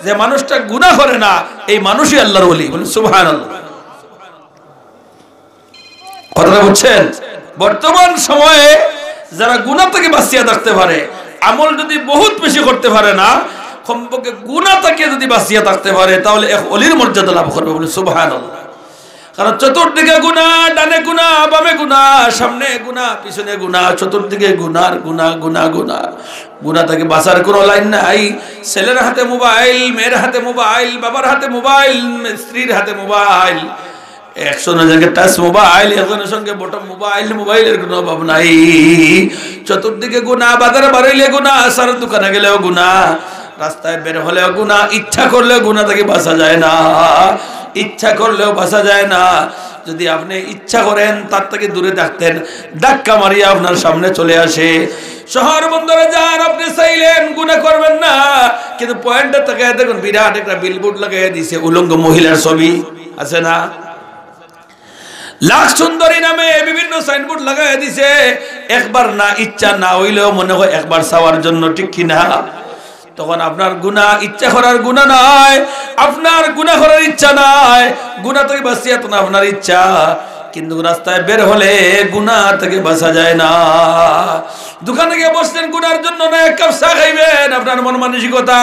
যে মানুষটা গুনাহ করে না, এই মানুষই আল্লাহর ওলি। বলে, সুবহানাল্লাহ। কথাটা বুঝছেন? বর্তমান সময়ে যারা গুনাহ থেকে বাঁচিয়া থাকতে পারে, আমল যদি বহুত বেশি করতে পারে না, কমপক্ষে গুনা থাকিয়া যদি বাঁচিয়া থাকতে পারে, তাহলে এক অলির মর্যাদা লাভ করবে। বলি সুবহানাল্লাহ। কারণ চতুর্দিকে গুনা, ডানে গুনা, বামে গুনা, সামনে গুনা, পিছনে গুনা, চতুর্দিকে গুনার গুনা, গুনা, গুনা। গুনা থাকি বাঁচার কোনো লাইন নাই। ছেলের হাতে মোবাইল, মেয়ের হাতে মোবাইল, বাবার হাতে মোবাইল, স্ত্রীর হাতে মোবাইল, একজনের সঙ্গে টাচ মোবাইল, একজনের সঙ্গে বটম মোবাইল, মোবাইলের কোনো অভাব নাই। চতুর্দিকে গুনা, বাজারে বারইলে গুনা, আসার দোকানে গেলেও গুনা, রাস্তায় বের হলেও গুনা, ইচ্ছা করলেও গুনা থাকি বাঁচা যায় না, ইচ্ছা করলেও বাঁচা যায় না। যদি আপনি ইচ্ছা করেন তার থাকি দূরে থাকতেন, ধাক্কা মারিয়া আপনার সামনে চলে আসে। শহর বন্দরে যান, আপনি চাইলেন গুনা করবেন না, কিন্তু পয়েন্টে তাকায় দেখুন, বিরাট একটা বিলবোর্ড লাগাইয়া দিছে, উলঙ্গ মহিলার ছবি আছে না? লাখ সুন্দরী নামে বিভিন্ন সাইনবোর্ড লাগাইয়া দিছে। একবার না, ইচ্ছা না হইলেও মনে হয় একবার চাওয়ার জন্য, ঠিক কি না? তখন আপনার গুনা ইচ্ছা করার গুনা নাই, আপনার গুনা করার ইচ্ছা নাই, গুনা থাকি বাঁচিয়া তো না আপনার ইচ্ছা, কিন্তু রাস্তায় বের হলে গুনা থাকি বাঁচা যায় না। দোকানে গিয়া বসছেন গুনার জন্য না, এক কাপ চা খাইবেন, আপনার মন মানসিকতা।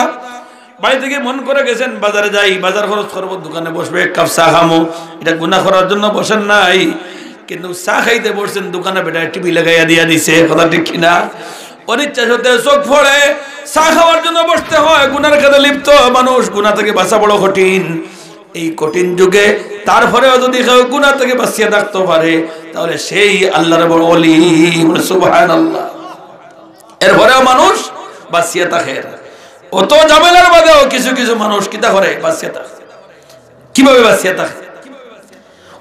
বাড়ি থাকি মন করে গেছেন বাজারে যাই, বাজার খরচ করবো, দোকানে বসবো, এক কাপ চা খামো, এটা গুনা করার জন্য বসেন নাই। কিন্তু চা খাইতে বসছেন, দোকানে বেটায় টিভি লাগাইয়া দিয়া দিছে, কথা ঠিক কি না? অনিচ্ছা সত্ত্বে চোখ পড়ে, চা খাওয়ার জন্য বসতে হয়, গুনার কাজে লিপ্ত মানুষ, গুনা থাকি বাঁচা বড় কঠিন। এই কঠিন যুগে তারপরেও যদি কেউ গুনা থাকি বাঁচিয়া থাকতে পারে, তাহলে সেই আল্লাহর বড় অলি। বলে সুবহানাল্লাহ। এরপরেও মানুষ বাঁচিয়া থাকে। অত ঝামেলার বাদেও কিছু কিছু মানুষ কিতা করে? বাঁচিয়া থাকে। কিভাবে বাঁচিয়া থাকে?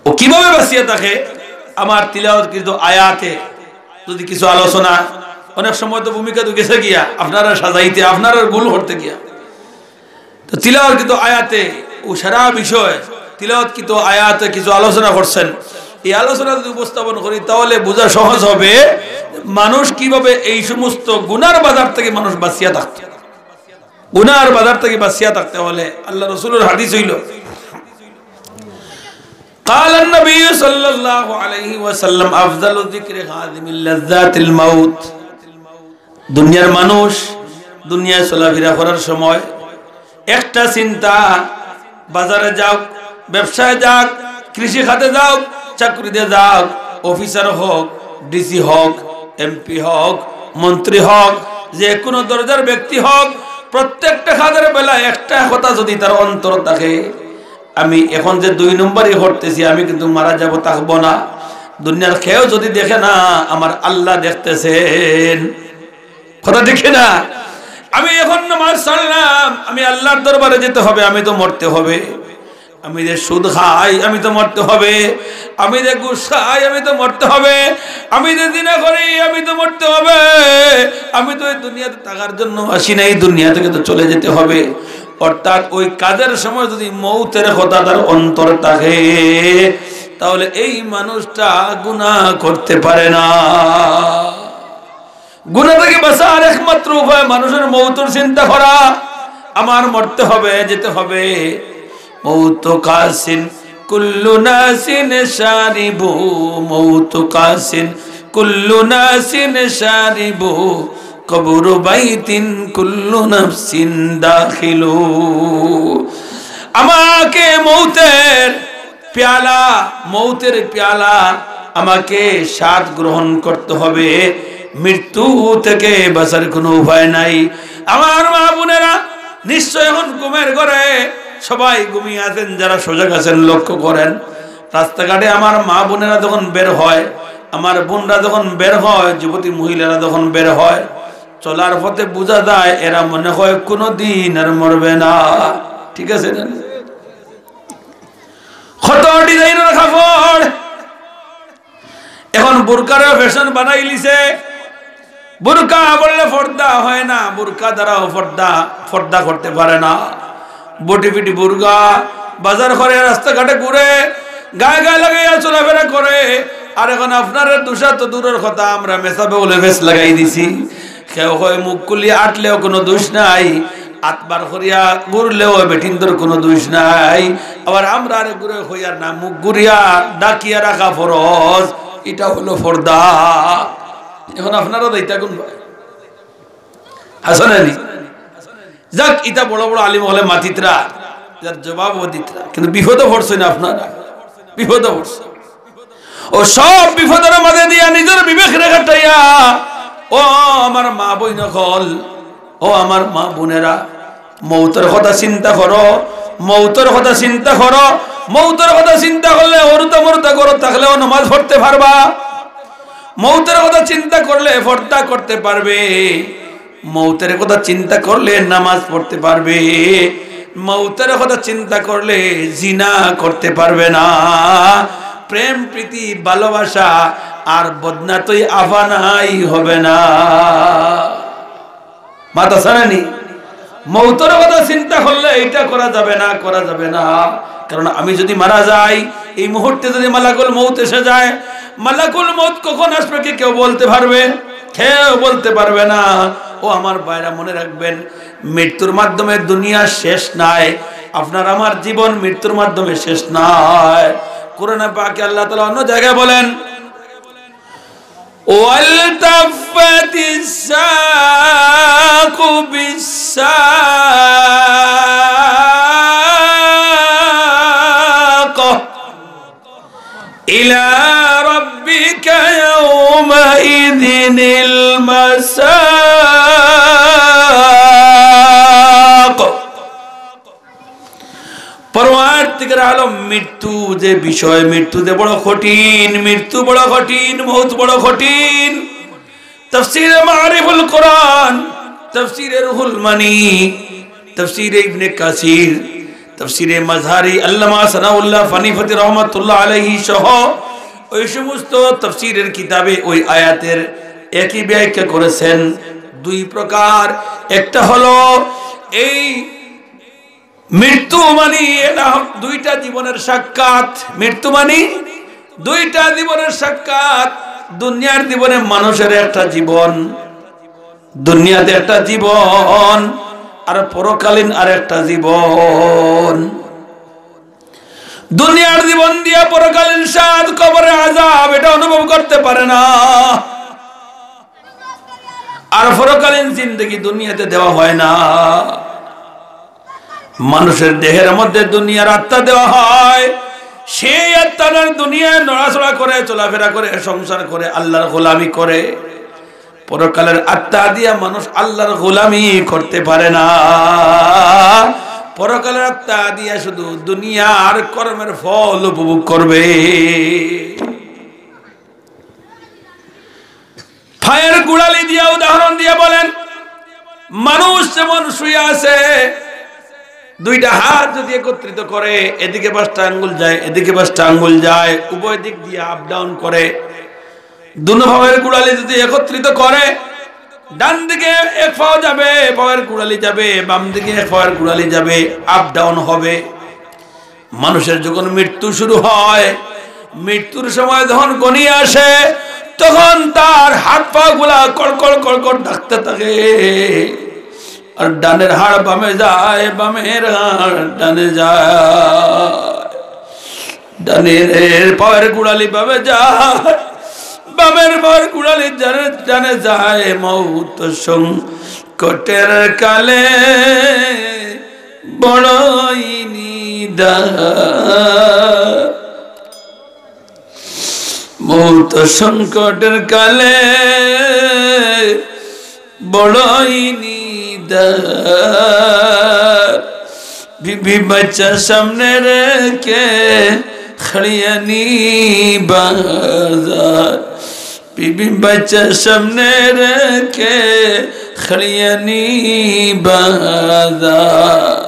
ও কিভাবে বাঁচিয়া থাকে? আমার তিলাওয়াতকৃত আয়াতে যদি কিছু আলোচনা, অনেক সময় তো ভূমিকা তো গেছে গিয়া, আপনারা সাজাইতে, আপনারা গোল করতে গিয়া। তো তিলাওয়াতকৃত আয়াতে ও সারা বিষয়, তিলাওয়াতকৃত আয়াতে কিছু আলোচনা করছেন। এই আলোচনা যদি উপস্থাপন করি, তাহলে বোঝা সহজ হবে মানুষ কিভাবে এই সমস্ত গুনার বাজার থাকি মানুষ বাঁচিয়া থাকত। গুনার বাজার থাকি বাঁচিয়া থাকতে হলে আল্লাহ রসুলের হাদিস হইল, قال النبي صلى الله عليه وسلم: أفضل ذكر خادم لذات الموت. দুনিয়ার মানুষ দুনিয়ায় চলাফেরা করার সময় একটা চিন্তা, বাজারে যাউক, ব্যবসায় যাউক, কৃষি খাতে যাউক, চাকরিতে যাউক, অফিসার হউক, ডিসি হউক, এমপি হউক, মন্ত্রী হউক, যে কোনো দরজার ব্যক্তি হউক, প্রত্যেকটা খাতের বেলায় একটা কথা যদি তার অন্তর থাকে, আমি এখন যে দুই নম্বরই করতেছি, আমি কিন্তু মারা যাব, থাকবো না। দুনিয়ার কেউ যদি দেখে না, আমার আল্লাহ দেখতেছেন। কথা ঠিক না? আমি এখন নামাজ ছাড়লাম, আমি আল্লাহর দরবারে যেতে হবে, আমি তো মরতে হবে। আমি যে সুদ খাই, আমি তো মরতে হবে। আমি যে ঘুষ খাই, আমি তো মরতে হবে। আমি যে জিনা করি, আমি তো মরতে হবে। আমি তো এই দুনিয়াতে থাকার জন্য আসি নাই, দুনিয়া থেকে তো চলে যেতে হবে। অর্থাৎ ওই কাজের সময় যদি মৌতের কথা তার অন্তর থাকে, তাহলে এই মানুষটা গুনাহ করতে পারে না। গুনাহ থেকে বাঁচার একমাত্র উপায় মানুষের মৌতর চিন্তা করা, আমার মরতে হবে, যেতে হবে। মৌত কাসিন কুল্লু নাসিন শারিবু, মৌত কাসিন কুল্লু নাসিন শারিবু, কবরু বাইতিন কুল্লু নাফসিন দাখিলু। আমাকে মৌতের পেয়ালা, মৌতের পেয়ালা আমাকে স্বাদ গ্রহণ করতে হবে, মৃত্যু থেকে বাঁচার কোনো উপায় নাই। আমার মা বোনেরা, নিশ্চয় এখন ঘুমের ঘরে সবাই ঘুমিয়ে আছেন, যারা সজাগ আছেন লক্ষ্য করেন। রাস্তাঘাটে আমার মা বোনেরা যখন বের হয়, আমার বোনরা যখন বের হয়, যুবতী মহিলারা যখন বের হয়, চলার পথে বোঝা যায় এরা মনে হয় কোনো দিন আর মরবে না। ঠিক আছে না? কত ডিজাইনের কাপড়, এখন বুরকারও ফ্যাশন বানাইলিছে। বুরকা বললে পর্দা হয় না, বুরকা দ্বারাও পর্দা, পর্দা করতে পারে না। বটি ফিটি বুরকা, বাজার করে, রাস্তাঘাটে ঘুরে, গায়ে গায়ে লাগাইয়া চলাফেরা করে। আর এখন আপনারা দুশা তো দূরের কথা, আমরা মেসাবে উলে ফেস লাগাই দিছি। কেউ কয় মুখ খুলি আটলেও কোনো দোষ নাই, আত বার করিয়া ঘুরলেও বেটিন্তর কোনো দোষ নাই। আবার আমরা আরে ঘুরে কই আর না, মুখ ঘুরিয়া ডাকিয়া রাখা ফরজ, এটা হলো পর্দা। এখন আপনারা দায়িত্ব কোন ভাই? হাসান আলী, যাক, ইতা বড় বড় আলিম অকলে মাতিতরা, ইতার জবাবও দিতরা, কিন্তু বিপদো পড়ছইন না আপনারা, বিপদো পড়ছইন। ও সব বিপদর মাঝে দিয়া নিজর বিবেকরে খাটাইয়া, ও আমার মা বইন অকল, ও আমার মা বোনেরা, মউতর কথা চিন্তা করো, মউতর কথা চিন্তা করো, মউতর কথা চিন্তা করলে হুরুতা মুরুতা ঘরো থাকলেও নামাজ পড়তে পারবা। মউতর কথা চিন্তা করলে পর্দা করতে পারবে, মউতর কথা চিন্তা করলে নামাজ পড়তে পারবে, মউতর কথা চিন্তা করলে জিনা করতে পারবে না। প্রেম, প্রীতি, ভালোবাসা আর বদনাতই আফানাই হবে না। মাত আছে না নি? মউতর কথা চিন্তা করলে ইটা করা যাবে না, করা যাবে না। কারণ আমি যদি মারা যাই, এই মুহূর্তে যদি মালাকুল মউত এসে যায়, মালাকুল মউত কখন আসবে কি কেউ বলতে পারবে? কেউ বলতে পারবে না। ও আমার ভাইরা, মনে রাখবেন, মৃত্যুর মাধ্যমে দুনিয়া শেষ নায়। আপনার আমার জীবন মৃত্যুর মাধ্যমে শেষ নায়। কোরআনে পাকে আল্লাহ তাআলা অন্য জায়গায় বলেন, والتفت الساق بالساق إلى ربك يومئذ المساق। পরওয়ারদিগার আলম, মৃত্যু যে বিষয়, মৃত্যু যে বড় কঠিন, মৃত্যু বড় কঠিন, মউত বড় কঠিন। তাফসীরে মারিফুল কোরআন, তাফসীরে রুহুল মানি, তাফসীরে ইবনে কাসির, তাফসীরে মাজহারি, আল্লামা সানাউল্লাহ ফানিফতি রহমাতুল্লাহ আলাইহি সহ ওই সমস্ত তাফসীরের কিতাবে ওই আয়াতের একই ব্যাখ্যা করেছেন দুই প্রকার। একটা হলো এই মৃত্যু মানে এটা দুইটা জীবনের সাক্ষাৎ। মৃত্যু মানে দুইটা জীবনের সাক্ষাৎ। দুনিয়ার জীবনে মানুষের একটা জীবন, দুনিয়াতে একটা জীবন, আর পরকালীন আর একটা জীবন। দুনিয়ার জীবন দিয়া পরকালীন স্বাদ, কবরের আযাব, এটা অনুভব করতে পারে না। আর পরকালীন জিন্দেগি দুনিয়াতে দেওয়া হয় না। মানুষের দেহের মধ্যে দুনিয়ার আত্মা দেওয়া হয়, সেই আত্মাটার দুনিয়ায় নড়াচড়া করে, চলাফেরা করে, সংসার করে, আল্লাহর গোলামি করে। পরকালের আত্মা দিয়া মানুষ আল্লাহর গোলামি করতে পারে না। পরকালের আত্মা দিয়া শুধু দুনিয়ার কর্মের ফল উপভোগ করবে। পায়ের গোড়ালি দিয়া উদাহরণ দিয়া বলেন, মানুষ যেমন শুয়ে আছে, দুইটা হাত যদি একত্রিত করে, এদিকে পাঁচটা আঙ্গুল যায়, এদিকে পাঁচটা আঙ্গুল যায়, উভয় দিক দিয়ে আপ ডাউন করে, দুনো পায়ের গোড়ালি যদি একত্রিত করে, ডান দিকে এক পাও যাবে, পায়ের গোড়ালি যাবে, বাম দিকে এক পায়ের গোড়ালি যাবে, আপ ডাউন হবে। মানুষের যখন মৃত্যু শুরু হয়, মৃত্যুর সময় যখন ঘনিয়ে আসে, তখন তার হাত পা গুলা কড়কড় কড়কড় ডাকতে থাকে। আর ডানের হাড় বামে যায়, বামের হাড় ডানে যায়, ডানের পায়ের গোড়ালি বামে যায়, বামের পায়ের গোড়ালি ডানে, ডানে যায়। মৌত সংকটের কালে বড়ই নিদার। মৌত সংকটের কালে বড়ই নিদার। বিবি বাচ্চা সামনে রেখে খড়িয়ানি বাজার। বিবি বাচ্চা সামনে রেখে খড়িয়ানি বাজার।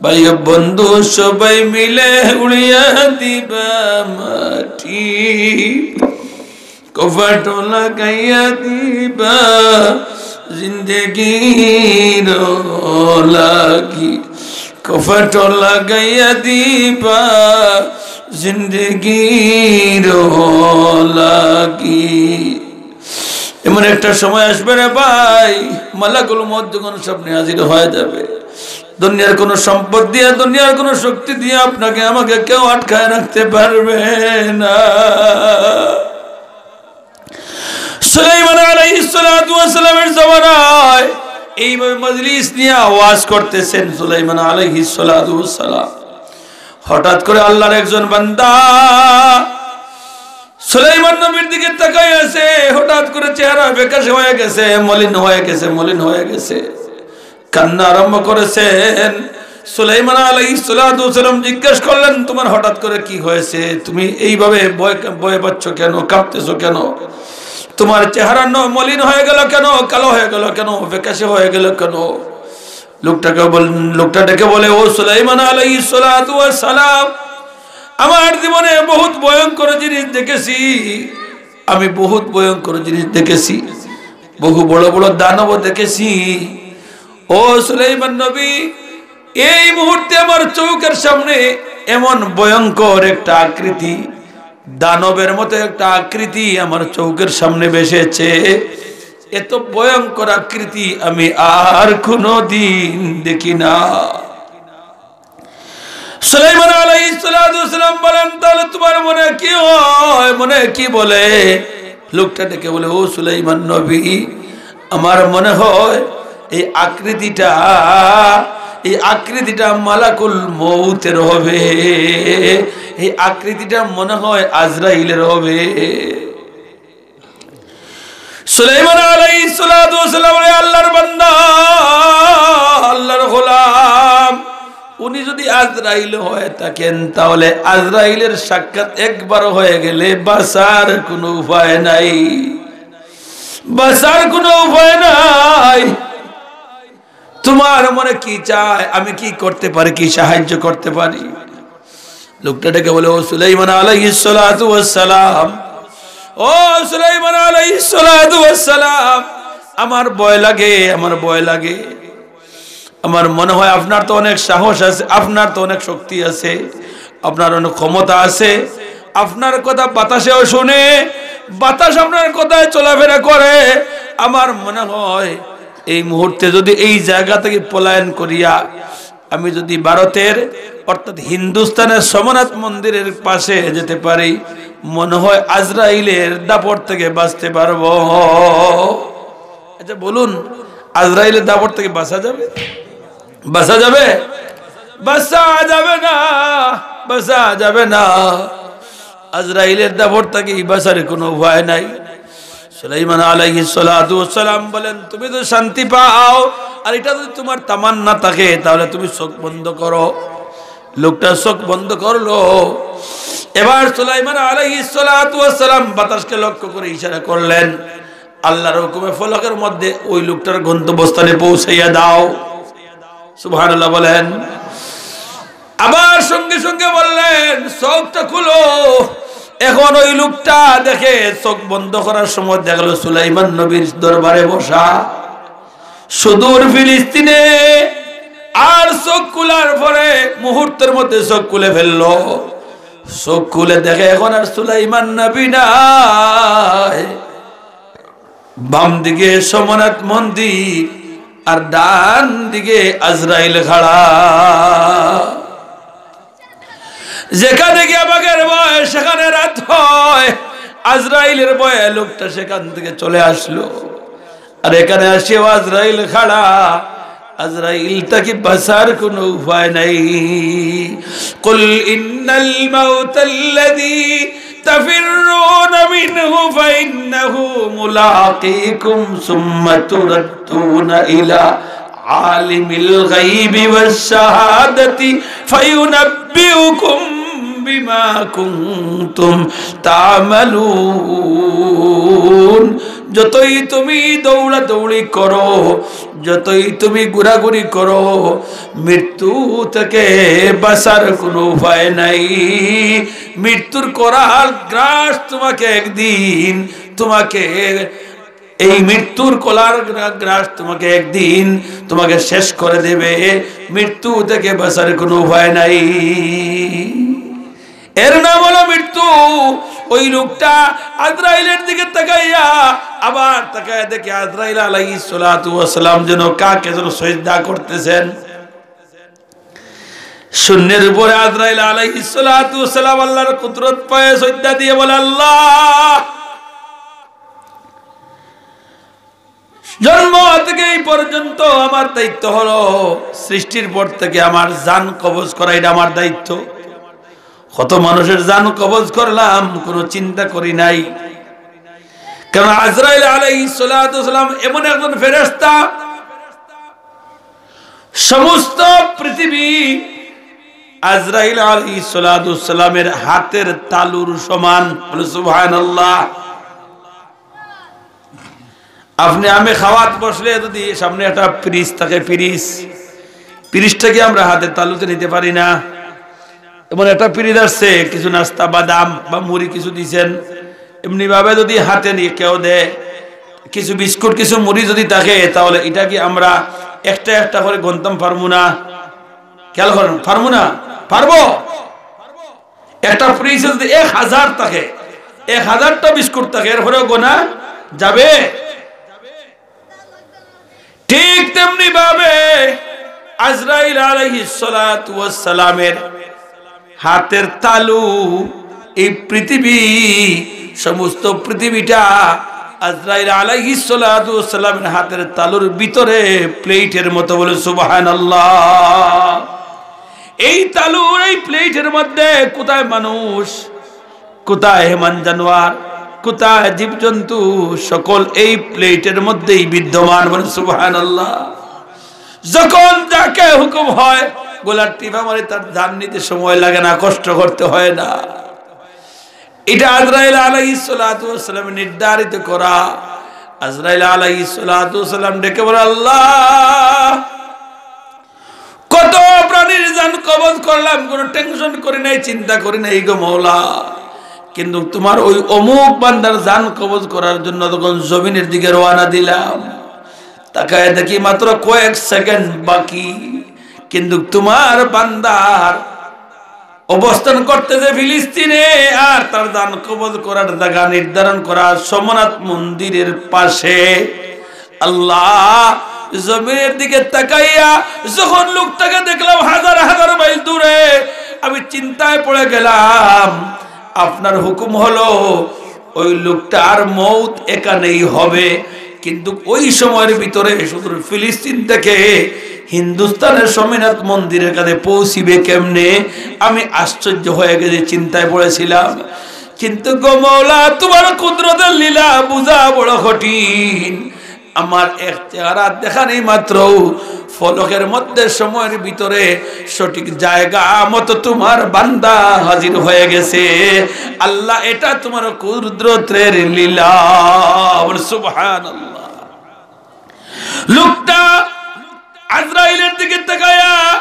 ভাই ও বন্ধু সবাই মিলে উড়িয়া দিবা মাটি, কফটো লাগাইয়া দিবা জিন্দেগির লাগি, কফটো লাগাইয়া দিবা জিন্দেগির লাগি। এমন একটা সময় আসবে রে ভাই, মালাকুল মউত যখন সামনে হাজির হয়ে যাবে, দুনিয়ার কোনো সম্পদ দিয়া, দুনিয়ার কোনো শক্তি দিয়া আপনাকে আমাকে কেউ আটকায় রাখতে পারবে না। সুলাইমান আলাইহিস সালাতু ওয়াস সালামের জমানায় এইভাবে মজলিস নিয়ে ওয়াজ করতেছেন সুলাইমান আলাইহিস সালাতু ওয়াস সালাম। হঠাৎ করে আল্লাহর একজন বান্দা সুলাইমান নবীর দিকে তাকাই আছে। হঠাৎ করে চেহারা ফ্যাকাশে হয়ে গেছে, মলিন হয়ে গেছে, মলিন হয়ে গেছে, কান্না আরম্ভ করেছেন। সুলাইমান আলাইহিস সালাতু ওয়াস সালাম জিজ্ঞেস করলেন, "তোমার হঠাৎ করে কি হয়েছে? তুমি এইভাবে ভয়, ভয় পাচ্ছ কেন, কাঁপতেছো কেন? তোমার চেহারা ন-, মলিন হয়ে গেল কেন, কালো হয়ে গেল কেন, ফ্যাকাশে হয়ে গেল কেন?" লোকটাকে বল-, লোকটা ডেকে বলে, "ও সুলাইমান আলাইহিস সালাতু ওয়াস সালাম, আমার জীবনে বহুত ভয়ঙ্কর জিনিস দেখেছি, আমি বহুত ভয়ঙ্কর জিনিস দেখেছি, বহু বড় বড় দানবও দেখেছি। ও সুলাইমান নবী, এই মুহূর্তে আমার চোখের সামনে এমন ভয়ঙ্কর একটা আকৃতি, দানবের মতো একটা আকৃতি আমার চোখের সামনে ভেসেছে। এত ভয়ঙ্কর আকৃতি আমি আর কোনো দিন দেখি না।" সুলাইমান আলাইহিস সালাতু ওয়াস সালাম বলেন, "তাহলে তোমার মনে কি হয়, মনে কি বলে?" লোকটা ডেকে বলে, "ও সুলাইমান নবী, আমার মনে হয় এই আকৃতিটা, এই আকৃতিটা মালাকুল মউতের হবে, এই আকৃতিটা মনে হয় আজরাইলের হবে।" সুলাইমান আলাইহিস সালাতু ওয়াস সালাম বলে, "আল্লাহর বান্দা, আল্লাহর গোলাম, উনি যদি আজরাইল হয়ে থাকেন, তাহলে আজরাইলের সাক্ষাৎ একবার হয়ে গেলে বাঁচার কোনো উপায় নাই, বাঁচার কোনো উপায় নাই। তোমার মনে কি চায়, আমি কি করতে পারি, কি সাহায্য করতে পারি?" লোকটা ডেকে বলে, "ও সুলাইমান আলাইহিস সালাতু ওয়াস সালাম, ও সুলাইমান আলাইহিস সালাতু ওয়াস সালাম, আমার ভয় লাগে, আমার ভয় লাগে। আমার মনে হয় আপনার তো অনেক সাহস আছে, আপনার তো অনেক শক্তি আছে, আপনার অনেক ক্ষমতা আছে, আপনার কথা বাতাসেও শুনে, বাতাস আপনার কথায় চলাফেরা করে। আমার মনে হয় এই মুহূর্তে যদি এই জায়গা থেকে পলায়ন করিয়া আমি যদি ভারতের, অর্থাৎ হিন্দুস্তানের সোমনাথ মন্দিরের পাশে যেতে পারি, মনে হয় আজরাইলের দাপট থেকে বাঁচতে পারবো।" আচ্ছা বলুন, আজরাইলের দাপট থেকে বাঁচা যাবে? বাঁচা যাবে? বাঁচা যাবে না, বাঁচা যাবে না। আজরাইলের দাপট থেকে বাঁচার কোনো উপায় নাই। সুলাইমান আলাইহিস সালাতু ওয়াস সালাম বলেন, "তুমি তো শান্তি পাও, আর এটা যদি তোমার তামান্না থাকে, তাহলে তুমি চোখ বন্ধ করো।" লোকটা চোখ বন্ধ করলো। এবার সুলাইমান আলাইহিস সালাতু ওয়াস সালাম বাতাসকে লক্ষ্য করে ইশারা করলেন। আল্লাহর হুকুমে ফলকের মধ্যে ওই লোকটার গন্তব্যস্থানে পৌঁছাইয়া দাও। সুবহানাল্লাহ বলেন। আবার সঙ্গে সঙ্গে বললেন, "চোখটা খুলো।" এখন ওই লোকটা দেখে, চোখ বন্ধ করার সময় দেখলো সুলাইমান নবীর দরবারে বসা সুদূর ফিলিস্তিনে। আর চোখ খোলার পরে মুহূর্তের মধ্যে চোখ খুলে ফেললো। চোখ খুলে দেখে এখন আর সুলাইমান নবী নাই, বাম দিকে সোমনাথ মন্দির, আর ডান দিকে আজরাইল খাড়া। যেখানে গিয়া বাঘের ভয়, সেখানে রাত হয়। আজরাইলের ভয়ে লোকটা সেখান থেকে চলে আসলো। আর এখানে আসিয়াও আজরাইল খাড়া। আজরাইল থাকি বাঁচার কোনো উপায় নাই। قل إن الموت الذي تفرون منه فإنه ملاقيكم ثم تردون إلى عالم الغيب والشهادة فينبئكم بما كنتم تعملون। যতই তুমি দৌড়াদৌড়ি করো, যতই তুমি ঘোরাঘুরি করো, মৃত্যু থেকে বাঁচার কোনো উপায় নাই। মৃত্যুর করাল গ্রাস তোমাকে একদিন, তোমাকে, এই মৃত্যুর কলার গ্রা-, গ্রাস তোমাকে একদিন তোমাকে শেষ করে দেবে। মৃত্যু থেকে বাঁচার কোনো উপায় নাই। এর নাম হলো মৃত্যু। ওই লোকটা আজরাইলের দিকে তাকাইয়া, আবার তাকাইয়া দেখে আজরাইল আলাইহিস সালাতু ওয়াস সালাম যেন কাকে যেন সজদা করতেছেন। শূন্যের উপরে আজরাইল আলাইহিস সালাতু ওয়াস সালাম আল্লাহর কুদরত পায়ে সজদা দিয়ে বলে, "আল্লাহ, জন্ম এই পর্যন্ত আমার দায়িত্ব হলো, সৃষ্টির পর থেকে আমার জান কবজ করা, এটা আমার দায়িত্ব। কত মানুষের জান কবজ করলাম, কোনো চিন্তা করি নাই। কারণ আজরাইল আলাইহিস সালাতু ওয়াস সালাম এমন একজন ফেরেশতা, সমস্ত পৃথিবী আজরাইল আলাইহিস সালাতু ওয়াস সালামের হাতের তালুর সমান। বলে, "সুবহানাল্লাহ।" আপনি আমি খাওয়াত বসলে যদি সামনে একটা ফ্রিজ থাকে, ফ্রিজ, ফ্রিজটাকে আমরা হাতের তালুতে নিতে পারি না। এমন একটা ফ্রিজ আসছে, কিছু নাস্তা, বাদাম বা মুড়ি কিছু দিছেন, এমনিভাবে যদি হাতে নিয়ে কেউ দেয়, কিছু বিস্কুট, কিছু মুড়ি যদি থাকে, তাহলে এটা কি আমরা একটা একটা করে গণতাম পারবো না? খেয়াল করেন, পারবো না? পারবো? একটা ফ্রিজে যদি এক হাজার থাকে, এক হাজারটা বিস্কুট থাকে, এরপরেও গোনা যাবে? ঠিক তেমনি ভাবে আজরাইল আলাইহিস সালাতু ওয়াস সালামের হাতের তালু, এই পৃথিবী, সমস্ত পৃথিবীটা আজরাইল আলাইহিস সালাতু ওয়াস সালামের হাতের তালুর ভিতরে প্লেটের মতো। বলে, "সুবহানাল্লাহ।" এই তালুর এই প্লেটের মধ্যে কোথায় মানুষ, কোথায় হেমান জানোয়ার, কোথায় জীবজন্তু, সকল এই প্লেটের মধ্যেই বিদ্যমান। বলে, "সুবহানাল্লাহ।" যখন যাকে হুকুম হয়, গলার টিপা মারে, তার জান নিতে সময় লাগে না, কষ্ট করতে হয় না। এটা আজরাইল আলাইহিস সালাতু ওয়াস সালাম নির্ধারিত করা। আজরাইল আলাইহিস সালাতু ওয়াস সালাম ডেকে বলে, "আল্লাহ, কত প্রাণীর জান কবজ করলাম, কোনো টেনশন করি নাই, চিন্তা করি নাই গো মওলা, কিন্তু তোমার ওই অমুক বান্দার জান কবজ করার জন্য যখন জমিনের দিকে রওনা দিলাম, তাকায় দেখি মাত্র কয়েক সেকেন্ড বাকি, কিন্তু তোমার বান্দার অবস্থান করতেছে ফিলিস্তিনে, আর তার জান কবজ করার জায়গা নির্ধারণ করা সোমনাথ মন্দিরের পাশে।" আল্লাহ, জমিনের দিকে তাকাইয়া যখন লোকটাকে দেখলাম হাজার হাজার মাইল দূরে, আমি চিন্তায় পড়ে গেলাম। আপনার হুকুম হলো ওই লোকটার মউত এখানেই হবে, কিন্তু ওই সময়ের ভিতরে সুদূর ফিলিস্তিন থেকে হিন্দুস্তানের সোমনাথ মন্দিরের কাছে পৌঁছিবে কেমনে? আমি আশ্চর্য হয়ে গেছি, চিন্তায় পড়েছিলাম। কিন্তু গো মওলা, তোমার কুদরতের লীলা বুঝা বড় কঠিন। আমার এক চেহারা দেখানি মাত্র ফলকের মধ্যে সময়ের ভিতরে সঠিক জায়গা মতো তোমার বান্দা হাজির হয়ে গেছে। আল্লাহ, এটা তোমার কুদরতের লীলা। বল, "সুবহানাল্লাহ।" লোকটা আজরাইলের দিকে তাকায়া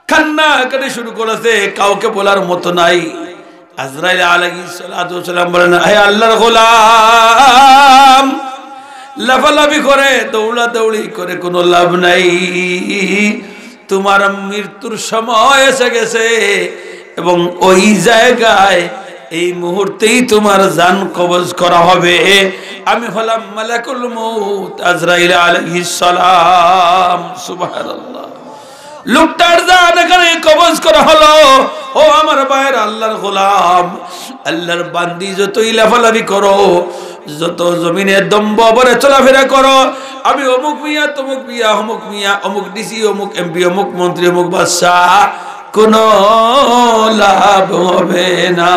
কান্নাকাটি শুরু করেছে, কাউকে বলার মতো নাই। আজরাইল আলাইহিস সালাতু ওয়াস সালাম বলেন, "হে আল্লাহর গোলাম, লাফালাফি করে, দৌড়াদৌড়ি করে কোনো লাভ নাই। তোমার মৃত্যুর সময় এসে গেছে এবং ওই জায়গায় এই মুহূর্তেই তোমার জান কবজ করা হবে।" আমি হলাম মালাকুল মউত আজরাইল আলাইহিস সালাম। সুবহানাল্লাহ। লোকটার জান এখানে কবজ করা হলো। ও আমার ভাইয়ের আল্লাহর গোলাম, আল্লাহর বান্দি, যতই লাফালাফি করো, যত জমিনে দম্ভ ভরে চলাফেরা করো, আমি অমুক মিয়া, তমুক মিয়া, অমুক মিয়া, অমুক ডিসি, অমুক এমপি, অমুক মন্ত্রী, অমুক বাদশাহ, কোনো লাভ হবে না।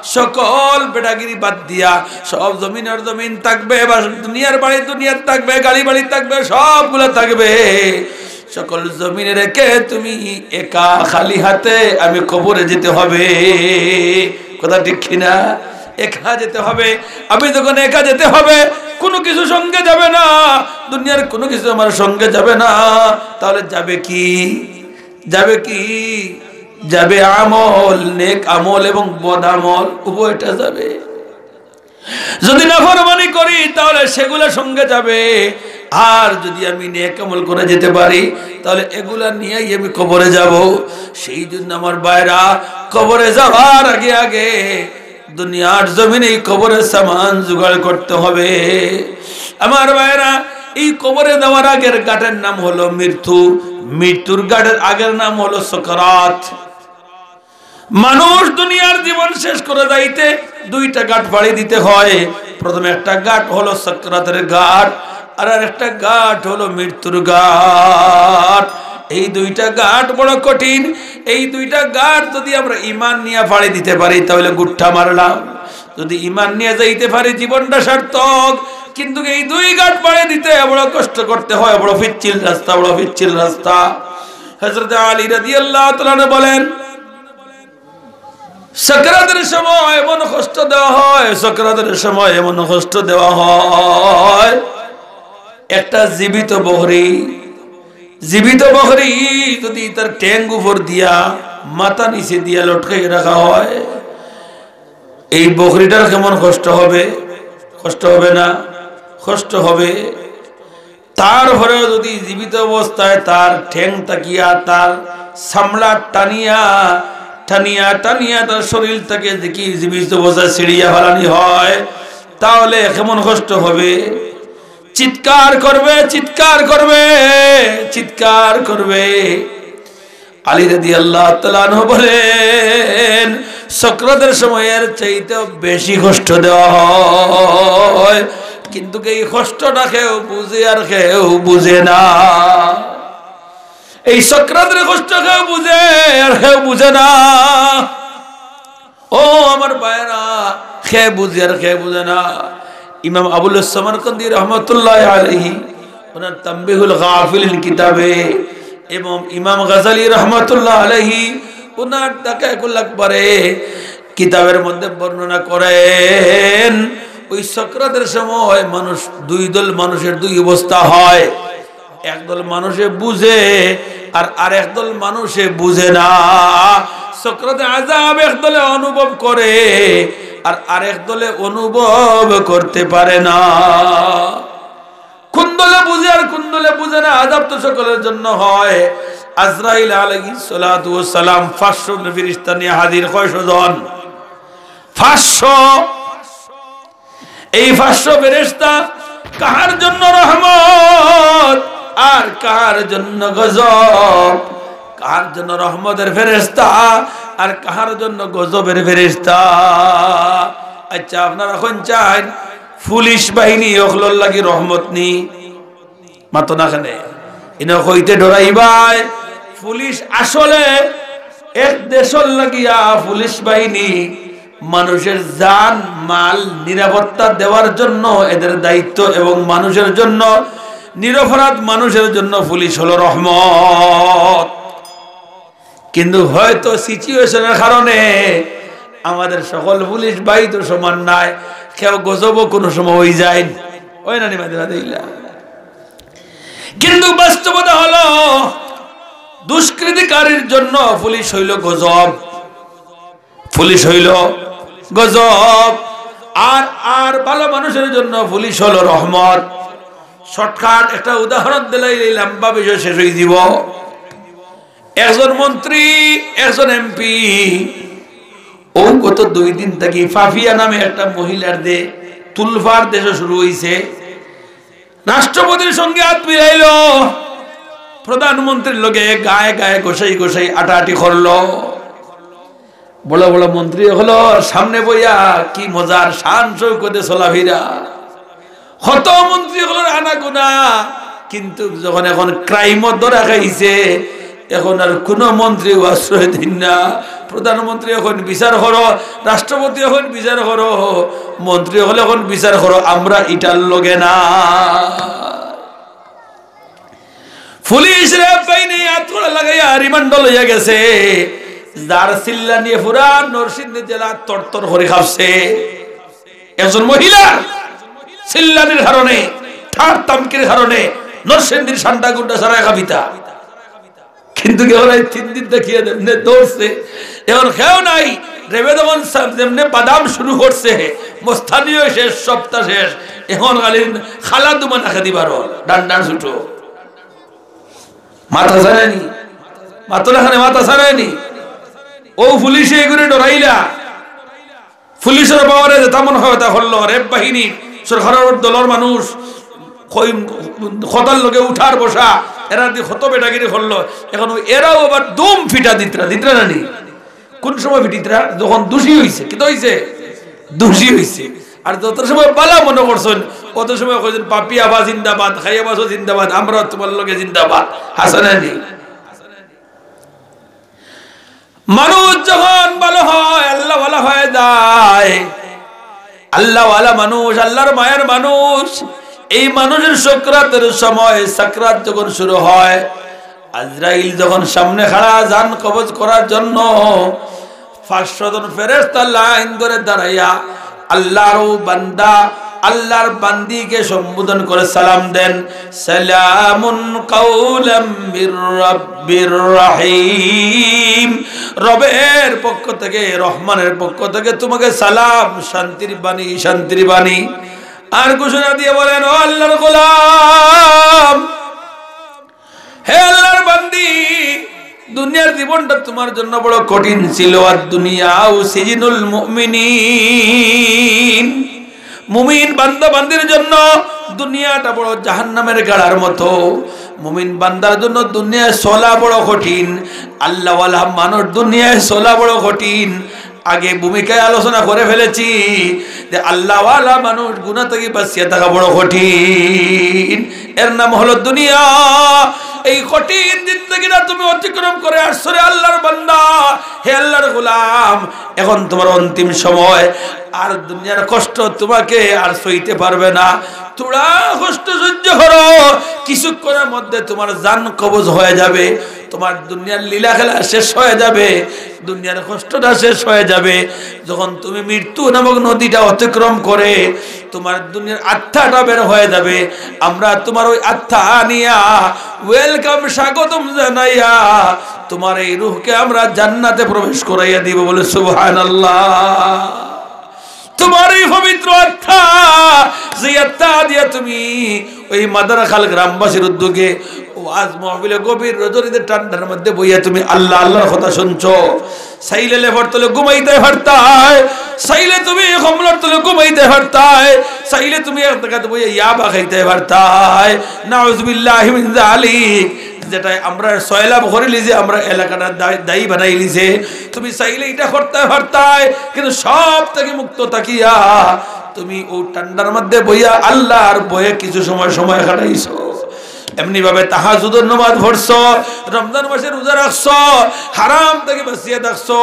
সকল বেটাগিরি বাদ দিয়া সব জমিনের জমিন থাকবে, বা দুনিয়ার বাড়ি দুনিয়ার থাকবে, গাড়ি বাড়ি থাকবে, সবগুলা থাকবে। সকল জমিনে রেখে তুমি একা খালি হাতে আমি কবরে যেতে হবে। কথা ঠিক কিনা? একা যেতে হবে। আমি যখন একা যেতে হবে, কোনো কিছু সঙ্গে যাবে না, দুনিয়ার কোনো কিছু আমার সঙ্গে যাবে না, তাহলে যাবে কি? যাবে কি? যাবে আমল, নেক আমল এবং বদ আমল, উভয়টা যাবে। যদি নাফরমানি করি, তাহলে সেগুলা সঙ্গে যাবে। আর যদি আমি নেক আমল করে যেতে পারি, তাহলে এগুলা নিয়েই আমি কবরে যাব। সেই জন্য আমার ভাইরা, কবরে যাওয়ার আগে আগে দুনিয়ার জমিনে এই কবরের সামান জোগাড় করতে হবে। আমার ভাইরা, এই কবরে যাওয়ার আগের ঘাটের নাম হলো মৃত্যু, মৃত্যুর ঘাটের আগের নাম হলো সকরাত। মানুষ দুনিয়ার জীবন শেষ করে যাইতে দুইটা ঘাট পাড়ি দিতে হয়। প্রথমে একটা ঘাট হলো সকরাতের ঘাট, আর আরেকটা ঘাট হলো মৃত্যুর ঘাট। এই দুইটা ঘাট বড় কঠিন। এই দুইটা ঘাট যদি আমরা ইমান নিয়া পাড়ি দিতে পারি, তাহলে গুট্টা মারলাম। যদি ইমান নিয়া যাইতে পারি, জীবনটা সার্থক। কিন্তু এই দুই ঘাট পাড়ি দিতে বড় কষ্ট করতে হয়, বড় পিচ্ছিল রাস্তা, বড় পিচ্ছিল রাস্তা। হযরত আলী রাদিয়াল্লাহু তাআলা আনহু বলেন, "সাকরাতের সময় এমন কষ্ট দেওয়া হয়, সাকরাতের সময় এমন কষ্ট দেওয়া হয়, একটা জীবিত বকরি, জীবিত বকরি যদি তার ঠ্যাং উপর দিয়া, মাথা নিচে দিয়া লটকাই রাখা হয়, এই বকরিটার কেমন কষ্ট হবে? কষ্ট হবে না? কষ্ট হবে।" তারপরেও যদি জীবিত অবস্থায় তার ঠ্যাং থাকিয়া, তার চামড়া টানিয়া, টানিয়া, টানিয়া তার শরীর থেকে দেখি জীবিত অবস্থায় ছিঁড়িয়া ফালানি হয়, তাহলে কেমন কষ্ট হবে? চিৎকার করবে, চিৎকার করবে, চিৎকার করবে। আলী রাদিয়াল্লাহু তাআলা আনহু বলেন, "সাকরাতের সময়ের চাইতে বেশি কষ্ট দেওয়া হয়, কিন্তু এই কষ্টটা কেউ বুঝে আর কেউ বুঝে না। এই সাকরাতের কষ্ট কেউ বুঝে আর কেউ বুঝে না।" ও আমার ভাইরা, কে বুঝে আর কে বুঝে না। ইমাম আবুল সমরকন্দি রহমতুল্লাহ আলাইহি ওনার তাম্বিহুল গাফিলিন কিতাবে এবং ইমাম গাজালি রহমতুল্লাহ আলাইহি ওনার দাকাইকুল আকবারে কিতাবের মধ্যে বর্ণনা করেন, ওই সাকরাতের সময় মানুষ, দুই দল মানুষের দুই অবস্থা হয়। একদল মানুষে বুঝে আর আরেক দল মানুষে বুঝে না। সাকরাতে আযাব এক দলে অনুভব করে আর আরেক দলে অনুভব করতে পারে না। কোন দলে বুঝে আর কোন দলে বুঝে না, আযাব তো সকলের জন্য হয়। আজরাইল আলাইহিস সালাতু ওয়াস সালাম পাঁচশো ফেরেশতা নিয়ে হাজির, কয়শো জন? পাঁচশো। এই পাঁচশো ফেরেশতা কাহার জন্য রহমত আর কাহার জন্য গজব, কাহার জন্য রহমতের ফেরেশতা আর কাহার জন্য গজবের ফেরেশতা। আচ্ছা, আপনারা এখন চাইন পুলিশ বাহিনী অকলর লাগি রহমত নি? মাতো না কেনে? ইনো কইতে ডরাইবায়। পুলিশ আসলে এক দেশর লাগিয়া পুলিশ বাহিনী মানুষের জান মাল নিরাপত্তা দেওয়ার জন্য এদের দায়িত্ব, এবং মানুষের জন্য, নিরপরাধ মানুষের জন্য পুলিশ হলো রহমত। কিন্তু হয়তো সিচুয়েশনের কারণে আমাদের সকল পুলিশ ভাই তো সমান নাই, কেউ গজবও কোনো সময় হয়ে যায়, হয় না নি মাঝে মাঝে ইলা? কিন্তু বাস্তবতা হলো দুষ্কৃতিকারীর জন্য পুলিশ হইল গজব, পুলিশ হইল গজব, আর আর ভালো মানুষের জন্য পুলিশ হলো রহমত। শর্টকাট একটা উদাহরণ দিলাই এই লম্বা বিষয় শেষ হয়ে দিব। একজন মন্ত্রী, একজন এমপি, ও গত দুই দিন থাকি ফাফিয়া নামে একটা মহিলার দে তুলফার দেশে শুরু হইছে। রাষ্ট্রপতির সঙ্গে হাত মিলাইল, প্রধানমন্ত্রীর লগে গায়ে গায়ে ঘষাই ঘষাই আটাআটি করলো। বড় বড় মন্ত্রী হলো সামনে বইয়া কি মজার শান শৌকতে চলাফেরা। কত মন্ত্রী হলো আনাগুনা, কিন্তু যখন এখন ক্রাইমও ধরা খাইছে, এখন আর কোনো মন্ত্রীও আশ্রয় দিন না। প্রধানমন্ত্রী এখন বিচার করো, রাষ্ট্রপতি এখন বিচার করো, মন্ত্রী হলে এখন বিচার করো, আমরা ইটার লগে না। পুলিশ রে বাইনে আতকড়া লাগাইয়া রিমান্ড লইয়া গেছে। যার চিল্লানিয়ে পুরা নরসিংদী জেলা তরতর করে কাঁপছে। একজন মহিলার চিল্লানির কারণে, ঠার তামকির কারণে নরসিংদীর সান্ডা গুন্ডা সারায় কাঁপিতা। কিন্তু কি ওরা এই তিন দিন দেখিয়ে যেমনে দৌড়ছে, এখন কেউ নাই। রেবে যখন সা-, যেমনে বাদাম শুরু করছে, মস্তানিও শেষ, সপ্তাহ শেষ, এখন খালি খালা দুমা নাকে দিবার ডান্ডার ছুটো। মাথা ছাড়ায়নি, মাথা রাখানে মাথা ছাড়ায়নি। ও পুলিশে এগুলো ডরাইলা। পুলিশের পাওয়ারে যেটা মনে হয় তা করলো, রেব বাহিনী, সরকারের দলের মানুষ, কই-, কথার লগে উঠার বসা, এরা দিয়ে কত বেটাগিরি করলো। এখন এরাও আবার দুম ফিটা দিতরা, দিতরা না নি? কোন সময় ফিটিতরা? যখন দোষী হইছে। কিতা হইছে? দোষী হইছে। আর যত সময় বালা মনো করছইন, অত সময় কইছইন, "পাপী আবা জিন্দাবাদ, খাইয়া বাসো জিন্দাবাদ, আমরা তুমার লগে জিন্দাবাদ।" হাছা না নি? মানুষ যখন ভালো হয়, আল্লাহওয়ালা হয়ে যায়, আল্লাহওয়ালা মানুষ, আল্লাহর মায়ার মানুষ, এই মানুষের সকরাতের সময়, সাকরাত যখন শুরু হয়, আজরাইল যখন সামনে খাড়া জান কবজ করার জন্য, পাঁচশো জন ফেরেশতা লাইন ধরে দাঁড়াইয়া আল্লাহর ও বান্দা, আল্লাহর বান্দিকে সম্বোধন করে সালাম দেন, "সালামুন কাওলাম মির রাব্বির রাহিম।" রবের পক্ষ থেকে, রহমানের পক্ষ থেকে তোমাকে সালাম, শান্তির বাণী, শান্তির বাণী। আর ঘোষণা দিয়ে বলেন, "ও আল্লাহর গোলাম, হে আল্লাহর বান্দি, দুনিয়ার জীবনটা তোমার জন্য বড় কঠিন ছিল। আর দুনিয়া ও সিজিনুল মুমিনিন, মুমিন বান্দা বান্দির জন্য দুনিয়াটা বড় জাহান্নামের গাড়ার মতো। মুমিন বান্দার জন্য দুনিয়ায় চলা বড় কঠিন। আল্লাহওয়ালা মানুষ দুনিয়ায় চলা বড় কঠিন।" আগে ভূমিকায় আলোচনা করে ফেলেছি যে আল্লাহওয়ালা মানুষ গুনাহ থাকি বাঁচিয়া থাকা বড় কঠিন। এর নাম হলো দুনিয়া। এই কঠিন জিন্দেগিটা তুমি অতিক্রম করে আসছো রে আল্লাহর বান্দা, হে আল্লাহর গোলাম। এখন তোমার অন্তিম সময়, আর দুনিয়ার কষ্ট তোমাকে আর সইতে পারবে না। থুড়া কষ্ট সহ্য করো, কিছুক্ষণের মধ্যে তোমার জান কবজ হয়ে যাবে, তোমার দুনিয়ার লীলা খেলা শেষ হয়ে যাবে, দুনিয়ার কষ্টটা শেষ হয়ে যাবে। যখন তুমি মৃত্যু নামক নদীটা অতিক্রম করে তোমার দুনিয়ার আত্মাটা বের হয়ে যাবে, আমরা তোমার ওই আত্মা আনিয়া, ওয়েলকাম, স্বাগতম জানাইয়া তোমার এই রুহকে আমরা জান্নাতে প্রবেশ করাইয়া দিব। বলে সুবহানাল্লাহ। তোমার এই পবিত্র আত্মা, যে আত্মা দিয়া তুমি ওই মাদারখাল গ্রামবাসীর উদ্যোগে ওয়াজ মাহফিলে গভীর রজনীতে ঠান্ডার মধ্যে বইয়া তুমি আল্লাহ আল্লাহর কথা শুনছো, চাইলে লেফর তলে ঘুমাইতে পারতায়, চাইলে তুমি কমলার তলে ঘুমাইতে পারতায়, চাইলে তুমি এক জাগাত বইয়া ইয়াবা খাইতে পারতায়। নাউজুবিল্লাহি মিন যালিক। যেটায় আমরা সয়লাব করিলিছে, আমরা এলাকাটা দায়ী, দায়ী বানাইলিছে। তুমি চাইলে ইটা করতে পারতায়, কিন্তু সব থাকি মুক্ত থাকিয়া তুমি ও ঠান্ডার মধ্যে বইয়া আল্লাহর ভয়ে কিছু সময়, সময় কাটাইছো। এমনি ভাবে তাহাজ্জুদর নামাজ পড়ছো, রমজান মাসে রোজা রাখছো, হারাম থাকি বাঁচিয়া থাকছো,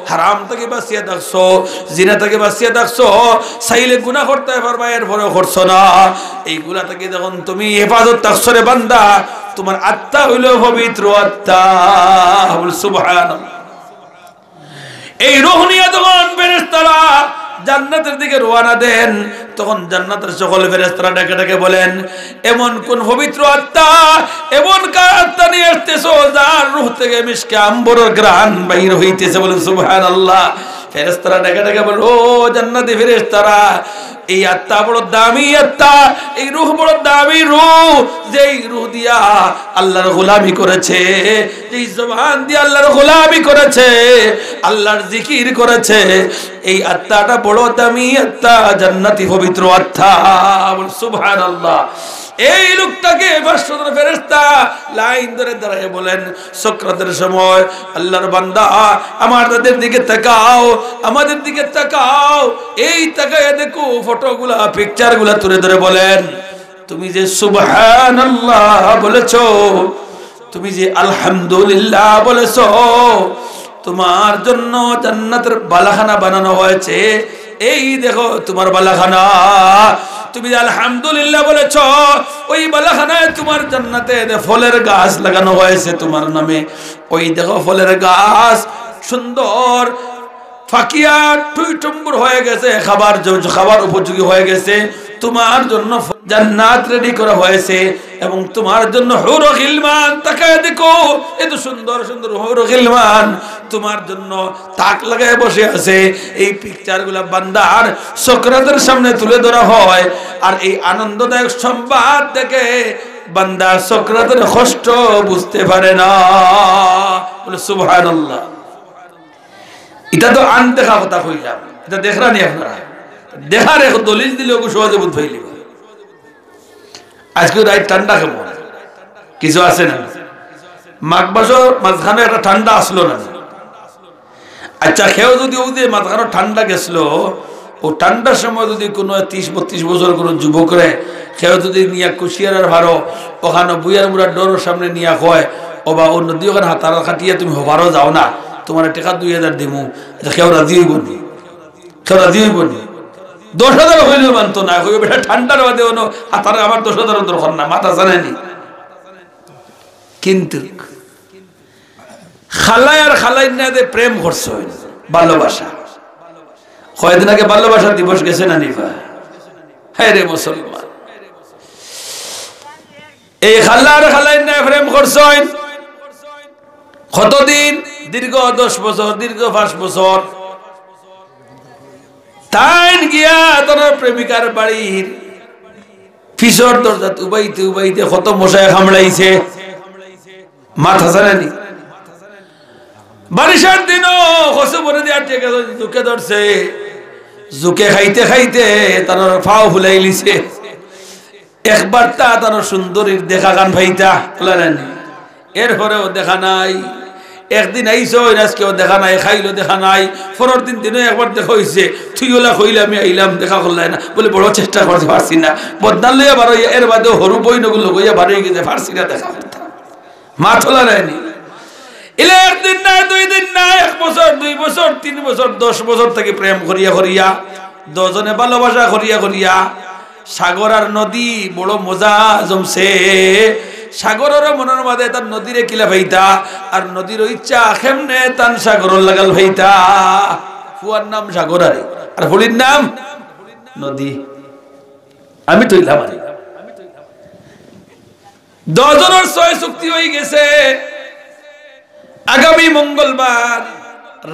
হারাম থাকি বাঁচিয়া থাকছো, জিনা থাকি বাঁচিয়া থাকছো, চাইলে গুনাহ করতে পারবা, এরপরেও করছো না। এইগুলা থাকি যখন তুমি হেফাজত থাকছো রে বান্দা, তোমার আত্মা হইল পবিত্র আত্মা। বল সুবহানাল্লাহ। এই রুহ নিয়া যখন ফেরেশতারা জান্নাতের দিকে রওয়ানা দেন, তখন জান্নাতের সকল ফেরেশতারা ডেকে ডেকে বলেন, "এমন কোন পবিত্র আত্মা, এমন কার আত্মা নিয়ে আসতেছো, যার রুহ থেকে মিশকে আম্বরর ঘ্রাণ বাইর হইতেছে?" বলেন সুবহানাল্লাহ। ফেরেশতারা ডেকে ডেকে বলেন, "ও জান্নাতি ফেরেশতারা, এই আত্মা বড় দামি আত্মা, এই রুহ বড় দামি রুহ, যেই রুহ দিয়া আল্লাহর গোলামি করেছে, যেই জবান দিয়া আল্লাহর গোলামি করেছে, আল্লাহর জিকির করেছে, এই আত্মাটা বড় দামি আত্মা, জান্নাতি পবিত্র আত্মা।" বল সুবহানাল্লাহ। এই লোকটাকে পাঁচশো জন ফেরেশতা লাইন ধরে দাঁড়ায় বলেন, সকরাতের সময়, "আল্লাহর বান্দা, আমাদের দিকে তাকাও, আমাদের দিকে তাকাও।" এই তাকায় দেখো ফটোগুলা, পিকচারগুলা তুলে ধরে বলেন, "তুমি যে সুবহানাল্লাহ বলেছো, তুমি যে আলহামদুলিল্লাহ বলেছো, তোমার জন্য জান্নাতের বালাখানা বানানো হয়েছে। এই দেখো তোমার বালাখানা। তুমি যে আলহামদুলিল্লাহ বলেছো, ওই বালাখানায় তোমার জান্নাতে ফলের গাছ লাগানো হয়েছে তোমার নামে। ওই দেখো ফলের গাছ, সুন্দর, পাকিয়া টুইটুম্বুর হয়ে গেছে, খাবার জ-, খাবার উপযোগী হয়ে গেছে। তোমার জন্য ফ-, জান্নাত রেডি করা হয়েছে এবং তোমার জন্য হুরু গিলমান।" তাকায় দেখো, এত সুন্দর সুন্দর হুরু গিলমান তোমার জন্য তাক লাগায় বসে আছে। এই পিকচারগুলা বান্দার সকরাতের সামনে তুলে ধরা হয়, আর এই আনন্দদায়ক সংবাদ দেখে বান্দা সকরাতের কষ্ট বুঝতে পারে না। বলে সুবহানাল্লাহ। ইটা তো আনদেখা কথা কইলাম, ইটা দেখরা নি আপনারা? দেখার এক দলিল দিলে ওগু সহজে বুঝ পাইলিবা। আজকে রাইত ঠান্ডা কেমন? কিছু আছে না? মাঘ মাসর মাঝখানো একটা ঠান্ডা আসলো না? আচ্ছা, কেউ যদি ওউ যে মাঝখানো ঠান্ডা গেছিল, ও ঠান্ডার সময় যুদি কুনু তিরিশ বত্রিশ বছর কুনু যুবকরে কেউ যুদি নিয়া কুশিয়ারার পারো, ওখানো বুয়ার মুড়া ডরর সামনে নিয়া কয়, "ও বা, ও নদী ওখান হাতার কাটিয়া তুমি হপারো যাও না, তুমারে টেকা দুই হাজার দিমু।" আচ্ছা, কেউ রাজি অইবো নি? কেউ রাজি অইবো নি? দশ হাজার অইলেও মানতো না, কইবো, "বেটা, ঠান্ডার বাদে অনো হাতার, আমার দশ হাজারও দরকার না, মাথা জানে নি।" কিন্তু খালায় আর খালাইন্নায় যে প্রেম করছইন, ভালোবাসা। কয়দিন আগে ভালোবাসা দিবস গেছে না নি বা? হায় রে মুসলমান, এই খালা আর খালাইন্নায় প্রেম করছইন কতদিন? দীর্ঘ দশ বছর, দীর্ঘ পাঁচ বছর। তাইন গিয়া তান প্রেমিকার বাড়ির পিছর দরজাত উবাইতে উবাইতে কত মশায় কামড়াইছে। মাথা জানে নি? বারিশার দিনও কচু বনে দিয়া টেকে ধরে জুকে ধরছে। জুকে খাইতে খাইতে তান পাও ফুলাইলিছে। একবার তা তান সুন্দরীর দেখা খান পাইতা, ফুলাইলা নি? এরপরেও দেখা নাই। একদিন আইছইন, আইজকেও দেখা নাই, কাইলও দেখা নাই। পরর দিন দিনও একবার দেখা অইছে। "তুই ওলা কইলে আমি আইলাম, দেখা করলায় না।" বলে, "বড় চেষ্টা করছি, পারছি না।" বদনা লইয়া বারইয়া, এর বাদেও হুরু বইন অগুর লগ অইয়া বারই গেছে, "পারছি না দেখা করতাম।" মাত অলা নায় নি? ইলা একদিন না, দুই দিন না, এক বছর, দুই বছর, তিন বছর, দশ বছর থাকি প্রেম করিয়া করিয়া, দুইজনে ভালোবাসা করিয়া করিয়া, সাগর আর নদী বড় মজা জমছে। সাগরর মনর মাঝে তার নদীরে কিলা পাইতা, আর নদীর ইচ্ছা কেমনে তান সাগরর লাগাল পাইতা। ফুয়ার নাম সাগর আরে, আর ফুড়ির নাম নদী। আমি তো ইলাম আরে। দুইজনর ছয় চুক্তি অইগেছে। আগামী মঙ্গলবার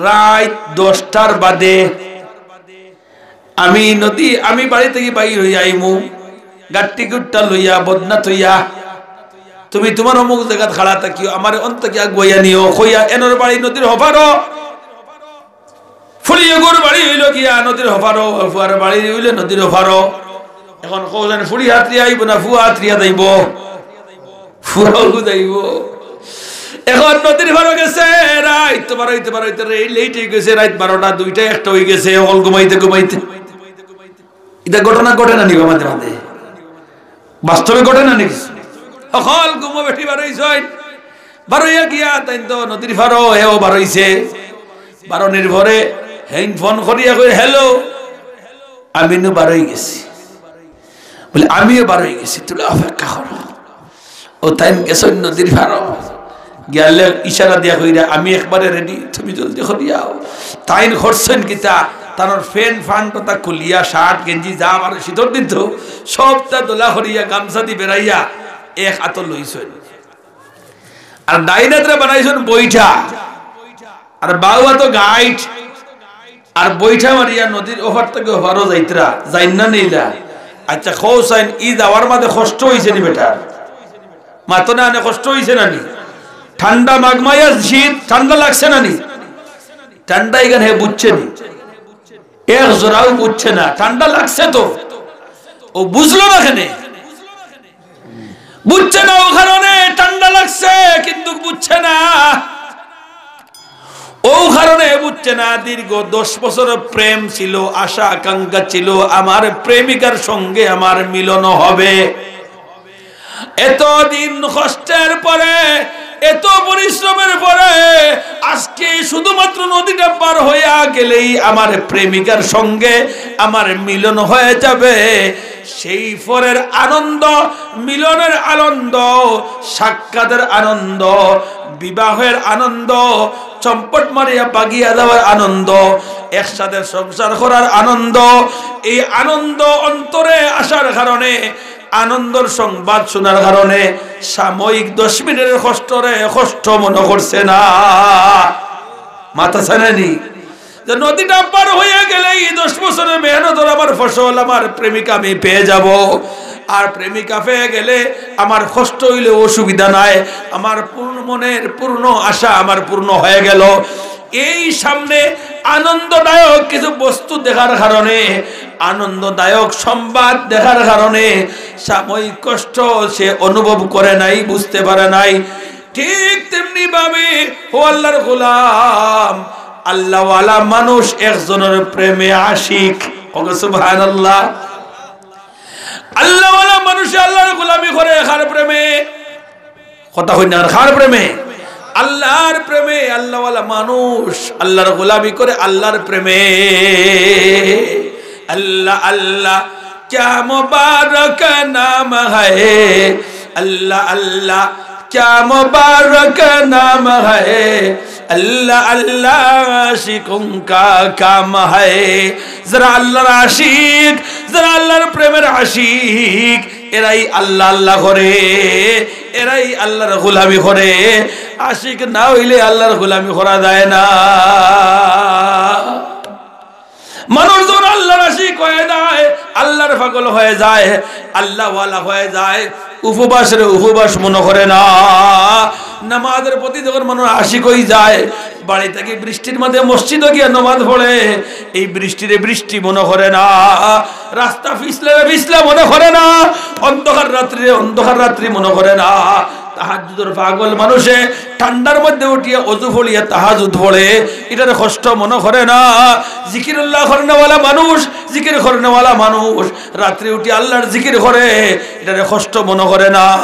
রাইত দশটার বাদে আমি নদী, আমি বাড়ি থাকি বাইর অইয়া আইমু, গাট্টি গুট্টা লইয়া, বদনা থইয়া। তুমি তুমার অমুক জাগাত খাড়া থাকিও, আমারে অন থাকি আগুয়াইয়া নিও, কইয়া এনর বাড়ি নদীর হপারো। ফুড়ি এগুর বাড়ি অইলো গিয়া নদীর হপারো, ফুয়ার বাড়ি অইলো নদীর হপারো। এখন কও জানি ফুড়ি হাতরিয়া আইবো না ফুয়া হাতরিয়া যাইবো? ফুয়াও যাইবো। এখন নদীর পারো গেছে, রাইত তো বারইতে বারইতে রে-, লেইট অইগেছে, রাইত বারোটা, দুইটা, একটা অইগেছে, অকল ঘুমাইতে ঘুমাইতে। ইতা ঘটনা ঘটে না নি বা মাঝে মাঝে? বাস্তবে ঘটে না নি কিছু? অকল ঘুমো বেটি বারইছইন। বারইয়া গিয়া তাইন তো নদীর পারো, হেও বারইছে। বারনির পরে হেইন ফোন করিয়া কইর, "হ্যালো, আমি নু বারই গেছি।" বলে, "আমিও বারই গেছি, তুলা অপেক্ষা করো।" ও তাইন গেছইন নদীর পারো। গিয়ালে ইশারা দিয়া কইরা, "আমি একবারে রেডি, তুমি জলদি করিয়া আও।" তাইন করছইন কিতা, তানর ফ্যান ফান কথা খুলিয়া, শার্ট গেঞ্জি যা আমার শীতর দিন তো, সবটা দলা করিয়া গামছা দি বেড়াইয়া এক আতো লইছইন। আর ডাইন আতরে বানাইছইন বইঠা, আর বাউ আতো গাইট, আর বইঠা মারিয়া নদীর ওপার থাকি ওপারো যাইতরা, যাইন না নিলা। আচ্ছা, কও চাইন, ই যাওয়ার মাঝে কষ্ট অইছে নি বেটা? মাতো না, আনে কষ্ট অইছে না নি? ঠান্ডা মাঘ মাইয়া শীত, ঠান্ডা লাগছে না নি? ঠান্ডা ইখান হে বুঝছে নি? এক জোড়াও বুঝছে না, ঠান্ডা লাগছে তো। ও বুঝলো না কেনে? বুঝছে না, ও কারণে ঠান্ডা লাগছে, কিন্তু বুঝছে না। ও কারণে বুঝছে না, দীর্ঘ দশ বছর প্রেম ছিল, আশা আকাঙ্ক্ষা ছিল, আমার প্রেমিকার সঙ্গে আমার মিলন হবে। এতদিন কষ্টের পরে, এত পরিশ্রমের পরে আজকে শুধুমাত্র নদীটা পার হইয়া গেলেই আমার প্রেমিকার সঙ্গে আমার মিলন হয়ে যাবে। সেই পরের আনন্দ, মিলনের আনন্দ, সাক্ষাতের আনন্দ, বিবাহের আনন্দ, চম্পট মারিয়া বাগিয়া যাওয়ার আনন্দ, একসাথে সংসার করার আনন্দ, এই আনন্দ অন্তরে আসার কারণে, আনন্দর সংবাদ শোনার কারণে সাময়িক দশ মিনিটের কষ্টরে কষ্ট মনে করছে না। মাথা ছাড়েনি যে নদীটা পার হইয়া গেলে এই দশ বছরের মেহনতর আমার ফসল, আমার প্রেমিকা আমি পেয়ে যাব। আর প্রেমিকা পেয়ে গেলে আমার কষ্ট হইলে অসুবিধা নাই, আমার পূর্ণ মনের পূর্ণ আশা আমার পূর্ণ হয়ে গেল। এই সামনে আনন্দদায়ক কিছু বস্তু দেখার কারণে, আনন্দদায়ক সংবাদ দেখার কারণে সাময়িক কষ্ট সে অনুভব করে নাই, বুঝতে পারে নাই। ঠিক তেমনি ভাবে, ও আল্লাহর গোলাম, আল্লাহওয়ালা মানুষ একজনের প্রেমে আশিক। ওগো সুবহানাল্লাহ। আল্লাহওয়ালা মানুষে আল্লাহর গোলামি করে কার প্রেমে? কথা কইন না, কার প্রেমে? আল্লাহর প্রেমে। আল্লাহওয়ালা মানুষ আল্লাহর গোলামি করে আল্লাহর প্রেমে। আল্লাহ আল্লাহ, ক্যা মুবারক নাম হ্যায়। আল্লাহ আল্লাহ, ক্যা মুবারক নাম হ্যায়। আল্লাহ আল্লাহ, আশিকোঁ কা কাম হ্যায়। যারা আল্লাহর আশিক, যারা আল্লাহর প্রেমের আশিক, এরাই আল্লাহ আল্লাহ করে, এরাই আল্লাহর গোলামি করে। আশিক না অইলে আল্লাহর গোলামি করা যায় না। মানুষ যখন আল্লাহর আশিক হয়ে যায়, আল্লাহর পাগল হয়ে যায়, আল্লাহওয়ালা হয়ে যায়, উপবাসরে উপবাস মনে করে না। নামাজের প্রতি যখন মানুষ আশিক হয়ে যায়, বাড়ি থাকি বৃষ্টির মাঝে মসজিদো গিয়া নামাজ পড়ে, এই বৃষ্টিরে বৃষ্টি মনে করে না, রাস্তা পিছলারে পিছলা মনে করে না, অন্ধকার রাত্রিরে অন্ধকার রাত্রি মনে করে না। তাহাজ্জুদর পাগল মানুষে ঠান্ডার মধ্যে উঠিয়া অজু পড়িয়া তাহাজ্জুদ পড়ে, ইটারে কষ্ট মনে করে না। জিকিরুল্লাহ করনেওয়ালা মানুষ, জিকির করনেওয়ালা মানুষ রাত্রে উঠি আল্লাহর জিকির করে, ইটারে কষ্ট মনে করে না।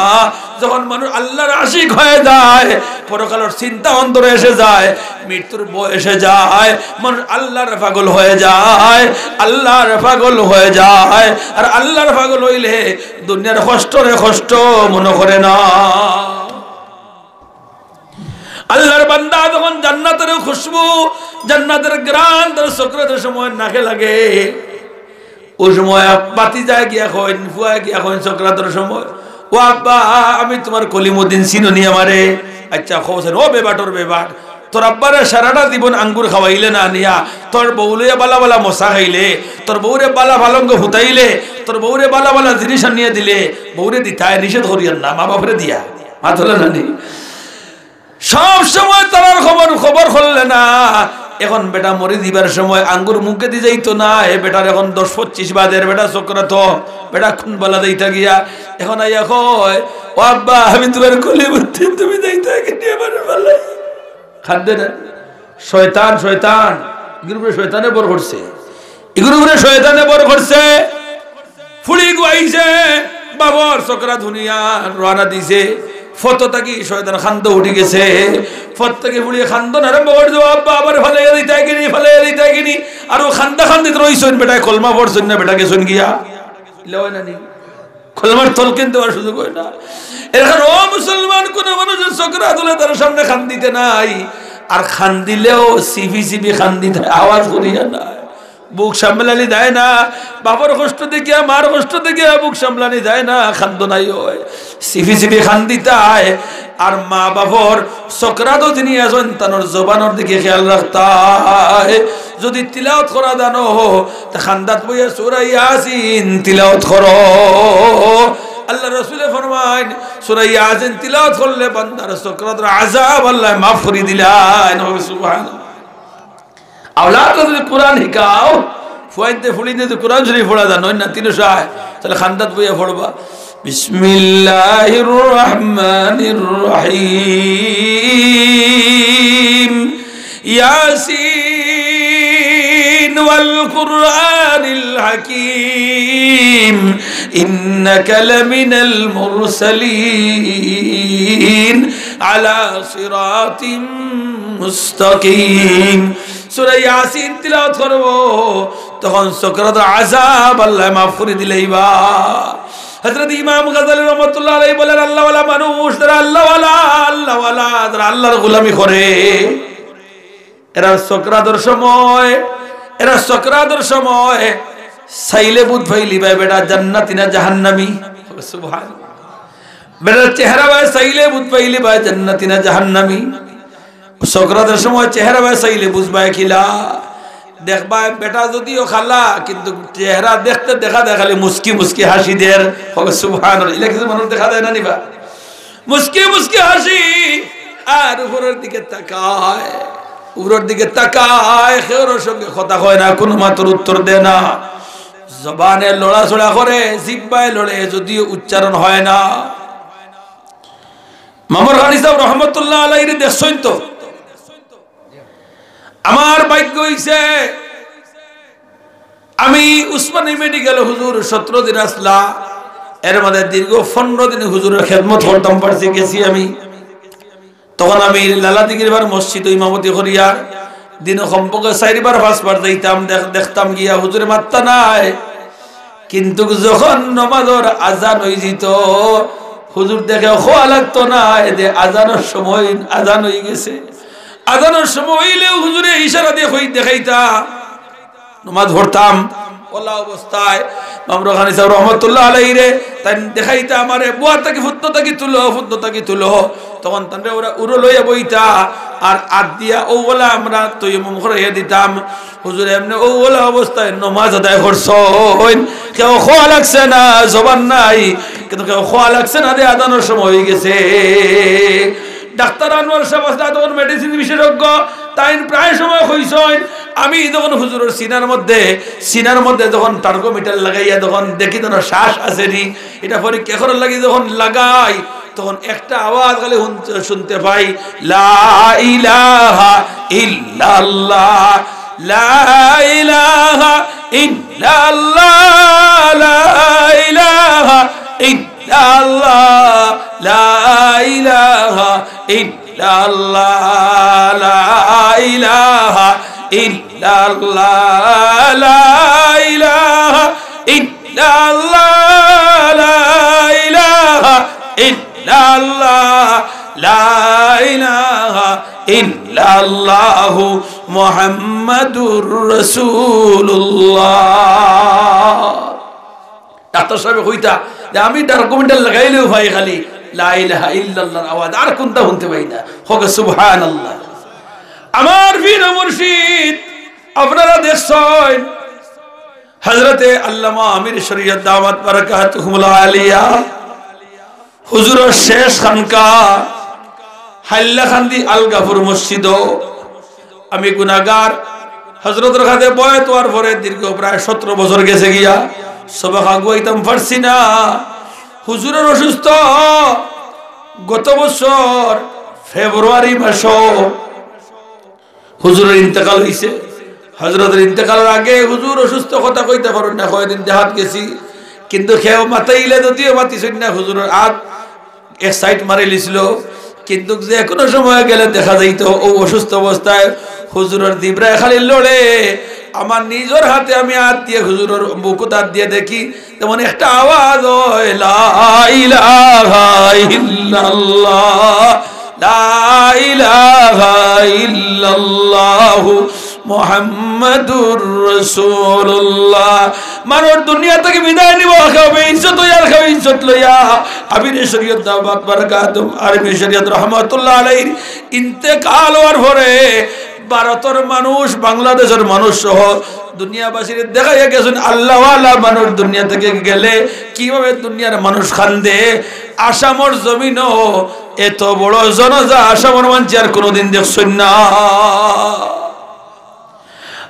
যখন মানুষ আল্লাহর আশিক হয়ে যায়, পরকালর চিন্তা অন্তরে এসে যায়, মৃত্যুর ভয় এসে যায়, মানুষ আল্লাহর পাগল হয়ে যায়, আল্লাহর পাগল হয়ে যায়। আর আল্লাহর পাগল হইলে দুনিয়ার কষ্টরে কষ্ট মনে করে না। আল্লাহর বান্দা যখন জান্নাতের খুশবু, জান্নাতের ঘ্রাণ তার সকরাতর সময় নাকে লাগে, ওই সময় ভাতিজায় গিয়া কইন, ফুয়ায় গিয়া কইন সকরাতর সময়, "ও আব্বা, আমি তুমার কলিমুদ্দিন, চিনো নি আমারে?" "আচ্ছা, কও চাইন।" "ও বেবাটর বেবাট, তোর আব্বারে সারাটা জীবন আঙ্গুর খাওয়াইলে না নিয়া, তোর বউ লইয়া বালা বালা মশা খাইলে, তোর বউরে বালা পালঙ্গ হুতাইলে, তোর বউরে বালা বালা জিনিস আনিয়া দিলে, বউরে দিতায় নিষেধ করিয়ার না, মা বাপরে দিয়া।" মাত অইলো না নি? সব সময় তারার খবর, খবর করলে না। এখন বেটা মরি দিবার সময় আঙ্গুর মুখে দি যাইতো না, এ বেটার এখন দশ পঁচিশ বাজের, বেটা সকরাত, বেটা কুন বালা যাইতা গিয়া। এখন আইয়া কয়, "ও আব্বা, আমি তুমার কলিমুদ্দিন, তুমি যাইতা গিয়া আমারে বালা।" কান্দে না? শয়তান, শয়তান, ইগুর উপরে শয়তানে বর করছে, ইগুর উপরে শয়তানে বর করছে। ফুড়ি গুয়াইছে, বাপর সকরাত হুনিয়া রওয়ানা দিছে। ফত থাকি শয়তান কান্দো উঠি গেছে। ফত থাকি ফুড়ি কান্দন আরম্ভ করছে, "ও আব্বা, আমারে ফালাইয়া দিতায় গি নি, ফালাইয়া দিতায় গি নি।" আর ও কান্দা কান্দিত রইছইন, বেটায় কলমা পড়ছইন না, বেটা গেছইন গিয়া। ইলা অয় না নি? কলমার তলকিন দেওয়ার সুযোগ অয় না। এর কারণে, ও মুসলমান, কুনু মানুষর সকরাত অইলে তার সামনে কান্দিতে নাই। আর কান্দিলেও চিপি চিপি কান্দিতে, আওয়াজ করিয়া নায়। বুক সামলানি যায় না, বাপর কষ্ট দেখিয়া, মার কষ্ট দেখিয়া বুক সামলানি যায় না, কান্দন আয় অয়, চিপি চিপি কান্দিতায়। আর মা বাপর সকরাতো যিনি আছইন, তানর জবানর দিকে খেয়াল রাখতায়। যদি তিলাওয়াত করা জানো, তে কান্দাত বইয়া সূরা ইয়াসিন তিলাওয়াত করো। আল্লাহর রাসূলে ফরমাইন, সূরা ইয়াসিন তিলাওয়াত করলে বান্দার সকরাতর আযাব আল্লায় মাফ করি দিলাইন। সুবহানাল্লাহ। আওলাদরে যদি কোরআন হিকাও, ফুয়াইন্তে ফুড়িন্তে যদি কোরআন শরীফ পড়া জানইন না, তিনও সায়, তাইলে কান্দাত বইয়া পড়বা। বিসমিল্লাহির রহমানির রহিম। ইয়াসিন ওয়াল কুরআনিল হাকিম। ইন্নাকা লামিনাল মুরসালিন আলা সিরাতিম মুস্তাকিম। সূরা ইয়াসিন তিলাওয়াত করবো, তখন সকরাতর আযাব আল্লায় মাফ করি দিলাইবা। হযরত ইমাম গাজালী রহমাতুল্লাহ আলাইহি বলেন, আল্লাহওয়ালা মানুষ, যারা আল্লাহওয়ালা, আল্লাহওয়ালা, যারা আল্লাহর গোলামি করে, এরা সকরাতর সময়, এরা সকরাতর সময় চাইলে বুঝ পাইলিবায় বেটা জান্নাতি না জাহান্নামি। সুবহানাল্লাহ। বেটার চেহারা বায় চাইলে বুঝ পাইলিবায় জান্নাতি না জাহান্নামি। সকরাতর সময় চেহারা বায় চাইলে বুঝবায় কিলা? দেখবায় বেটা যদিও কালা, কিন্তু চেহারা দেখতে দেখা যায় খালি মুচকি মুচকি হাসি দের। সুবহানাল্লাহ। ইলা কিছু মানুষ দেখা যায় না নি বা? মুচকি মুচকি হাসি, আর উপরর দিকে তাকায়, উপরর দিকে তাকায়, কেউর সঙ্গে কথা কয় না, কুনু মাতর উত্তর দেয় না, জবানে লড়াচড়া করে, জিহ্বায় লড়ে, যদিও উচ্চারণ হয় না। মামর খানি সাহেব রহমতুল্লাহ আলাইহিরে দেখছইন তো? আমার ভাগ্য অইছে, আমি উসমানী মেডিকেল হুজুর সতেরো দিন আছলা, এর মাঝে দীর্ঘ পনেরো দিন হুজুরের খেদমত করতাম পারছি, গেছি আমি। তখন আমি লালাদিঘির বার মসজিদো ইমামতি করিয়ার, দিনো কমপক্ষে চাইরবার পাঁচবার যাইতাম, দেখ-, দেখতাম গিয়া হুজুরে মাততা নায়। কিন্তু যখন নমাজর আজান অইযিতো, হুজুর দেখে কওয়া লাগতো নায় যে আজানর সময়, আজান অইগেছে। আজানর সময় অইলেউ হুজুরে ইশারা দিয়া কই দেখাইতা। নমাজ পড়তাম, অলা অবস্থায় মামরু খানি সাব রহমতুল্লাহ আলাইহিরে, তাইন দেখাইতা আমারে, "বুয়া থাকি, ফুতনা থাকি তুলো, ফুতনা থাকি তুলো।" তখন তানরে ওরা উরো লইয়া বইতা, আর আত দিয়া অউ অলা আমরা তৈমুম করাইয়া দিতাম। হুজুরে এমনে অউ অলা অবস্থায় নমাজ আদায় করছইন, কেউ কওয়া লাগছে না, জবান নাই, কিন্তু কেউ কওয়া লাগছে না যে আজানর সময় অইগেছে। ডাক্তার আনোয়ার সাব আছলা তখন মেডিসিন বিশেষজ্ঞ, তাইন প্রায় সময় কইছইন, আমি যখন হুজুরর সিনার মধ্যে, সিনার মধ্যে যখন থার্মোমিটার লাগাইয়া যখন দেখি যেন শ্বাস আছে নি, ইটা পরীক্ষা করার লাগি যখন লাগাই, তখন একটা আওয়াজ খালি হুন-, শুনতে পাই, "লা ইলাহা ইল্লাল্লাহ, লা ইলাহা ইল্লাল্লাহ, লা ইলাহা ইল্লাল্লাহ, লা ইলাহা ইল্লাল্লাহ, লা ইলাহা ইল্লাল্লাহ, লা ইলাহা ইল্লাল্লাহ, লা ইলাহা ইল্লাল্লাহ, লা ইলাহা ইল্লাল্লাহু মুহাম্মাদুর রাসূলুল্লাহ।" ডাক্তার সাবে কইতা যে আমি ডাক্তার লাগাইলেউ পাই খালি লা ইলাহা ইল্লাল্লাহর আওয়াজ, আর কুনতা হুনতে পাই না। কউক্কা সুবহানাল্লাহ। আমার পীর মুর্শিদ, আপনারা দেখছইন হযরতে আল্লামা আমির শরীয়ত দামাত বারাকাতুহুমুল আলিয়া হুজুরর শেষ খানকা হাইলাকান্দি আল গাফুর মসজিদো। আমি গুনাগার, হযরতর কাছে বয়াত অওয়ার পরে দীর্ঘ প্রায় সতেরো বছর গেছে গিয়া, সবক আগুয়াইতাম পারছি না। হুজুরর অসুস্থ, গত বছর ফেব্রুয়ারি মাসো হুজুরর ইন্তেকাল অইছে। হযরতর ইন্তেকালর আগে হুজুর অসুস্থ, কথা কইতা পারইন না, কয়দিন দেখাত গেছি, কিন্তু কেউ মাতাইলে যদিও মাতিছইন না, হুজুরর আত এক সাইড মারিলিছিল। কিন্তু যে কুনু সময় গেলে দেখা যাইতো অউ অসুস্থ অবস্থায় হুজুরর জিব্রায় খালি লড়ে। আমার নিজর হাতে আমি আত দিয়া হুজুরর বুকুত আত দিয়া দেখি, তেমন একটা আওয়াজ অয়, "লা ইলাহা ইল্লাল্লাহ, লা ইলাহা ইল্লাল্লাহু মুহাম্মাদুর রাসূলুল্লাহ।" মানুষ দুনিয়া থাকি বিদায় নিবো, কেউ বেইজ্জত অইয়া, আর কেউ ইজ্জত লইয়া। আমিরে শরীয়ত দামাত বারাকাতুহুম, আমিরে শরীয়ত রহমতুল্লাহ আলাইহির ইন্তেকাল অওয়ার পরে ভারতর মানুষ, বাংলাদেশর মানুষ সহ দুনিয়াবাসীরে দেখাইয়া গেছইন, আল্লাহওয়ালা মানুষ দুনিয়া থাকি গেলে কিভাবে দুনিয়ার মানুষ কান্দে। আসামর জমিনো এত বড় জানাজা আসামর মানষে আর কুনুদিন দেখছইন না।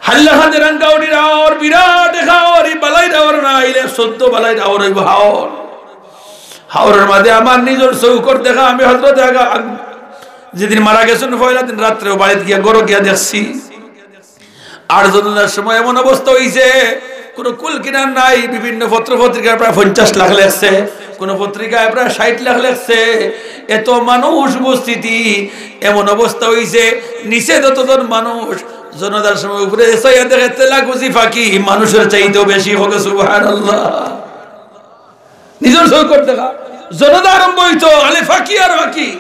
হাইলাকান্দির রাঙ্গাউটির হাওর, বিরাট এক হাওর, ই বালাইর হাওর না আইলে চৌদ্দ বালাইর হাওর অইবো হাওর। হাওরর মাঝে আমার নিজর চউখর দেখা, আমি হযরতে আগা-, আগ-, যেদিন মারা গেছইন পয়লা দিন রাত্রেও বাড়িত গিয়া, ঘরো গিয়া দেখছি। আর জানাজার সময় এমন অবস্থা অইছে, কুনু কুল কিনার নাই। বিভিন্ন পত্র পত্রিকায় প্রায় পঞ্চাশ লাখ লেখছে, কুনু পত্রিকায় প্রায় ষাইট লাখ লেখছে। এত মানুষ উপস্থিতি, এমন অবস্থা অইছে, নিচে যতজন মানুষ, জানাজার সময় উপরে চাইয়া দেখে তেলাকুচি পাখি মানুষর চাইতেও বেশি। কউক্কা সুবহানাল্লাহ। নিজর চউখর দেখা, জানাজা আরম্ভ অইতো, খালি পাখি আর পাখি।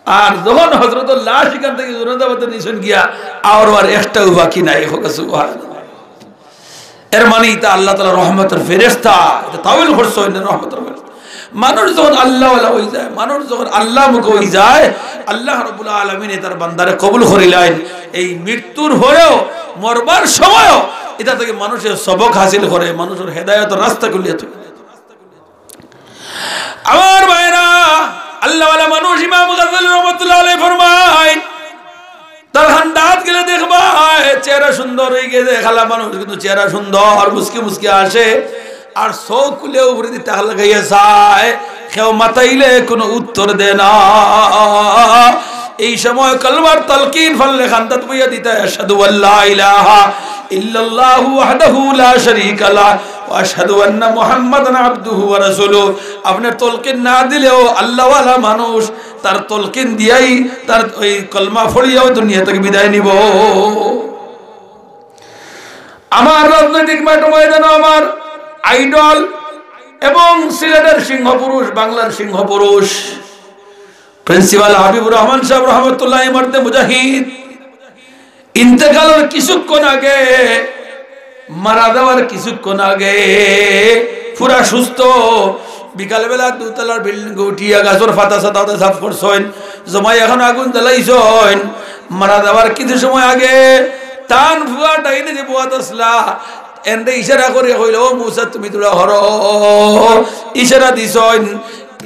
আর যখন হযরতর লাশ ইখান থাকি জানাজা বাদে নিছইন গিয়া, আর, আর একটাও পাখি নাই। কউক্কা সুবহানাল্লাহ। এর মানে ইতা আল্লাহ তাআলার রহমতর ফেরেশতা, ইতা তাউইল করছইন না, রহমতর ফেরেশতা। মানুষ যখন আল্লাহওয়ালা অইযায়, মানুষ যখন আল্লাহমুখী অইযায়, আল্লাহ রাব্বুল আলামিনে তার বান্দারে কবুল করিলাইন। এই মৃত্যুর পরেও, মরবার সময়ও ইতা থাকি মানুষে সবক হাসিল করে, মানুষর হেদায়েতর রাস্তা খুলিয়া থয়। আমার ভাইরা, আল্লাহওয়ালা মানুষ ইমাম গাজ্জালী রহমতুল্লাহ আলাইহি ফরমাইন, তার খান্দাত গেলে দেখবায়, চেহারা সুন্দর অইগেছে, কালা মানুষ কিন্তু চেহারা সুন্দর, মুচকি মুচকি হাসে, আর চউখ খুলে উপরেদি তাক লাগাইয়া চায়, কেউ মাতাইলে কুনু উত্তর দেয় না। এই সময় কলমার তালকিন পড়লে খান্দাত বইয়া দিতা, আশহাদু আল্লা ইলাহা ইল্লাল্লাহু ওয়াহদাহু লা শারীকা লাহ ওয়া আশহাদু আন্না মুহাম্মাদান আবদুহু ওয়া রাসূলুহু। আপনে তলকিন না দিলেও আল্লাহওয়ালা মানুষ তার তলকিন দিয়াই, তার ওই কলমা পড়িয়াও দুনিয়া থাকি বিদায় নিবো। আমার রাজনৈতিক মাঠ ময়দানো আমার আইডল এবং সিলেটের সিংহপুরুষ, বাংলার সিংহপুরুষ প্রিন্সিপাল হাবিবুর রহমান সাহেব রহমতুল্লাহ, মারতে মুজাহিদ, ইন্তেকালর কিছুক্ষণ আগে, মারা যাওয়ার কিছুক্ষণ আগে, পুরা সুস্থ, বিকালবেলা দুতলার বিল্ডিং উঠিয়া গাছর পাতা সাতা সাফ করছইন, জমাই এখন আগুন জ্বালাইছইন। মারা যাওয়ার কিছু সময় আগে তান ফুয়া ডাইনে যে বওয়াত আছলা, এনরে ইশারা করি কইলা, "ও মুসা, তুমি দোয়া করো।" ইশারা দিছইন,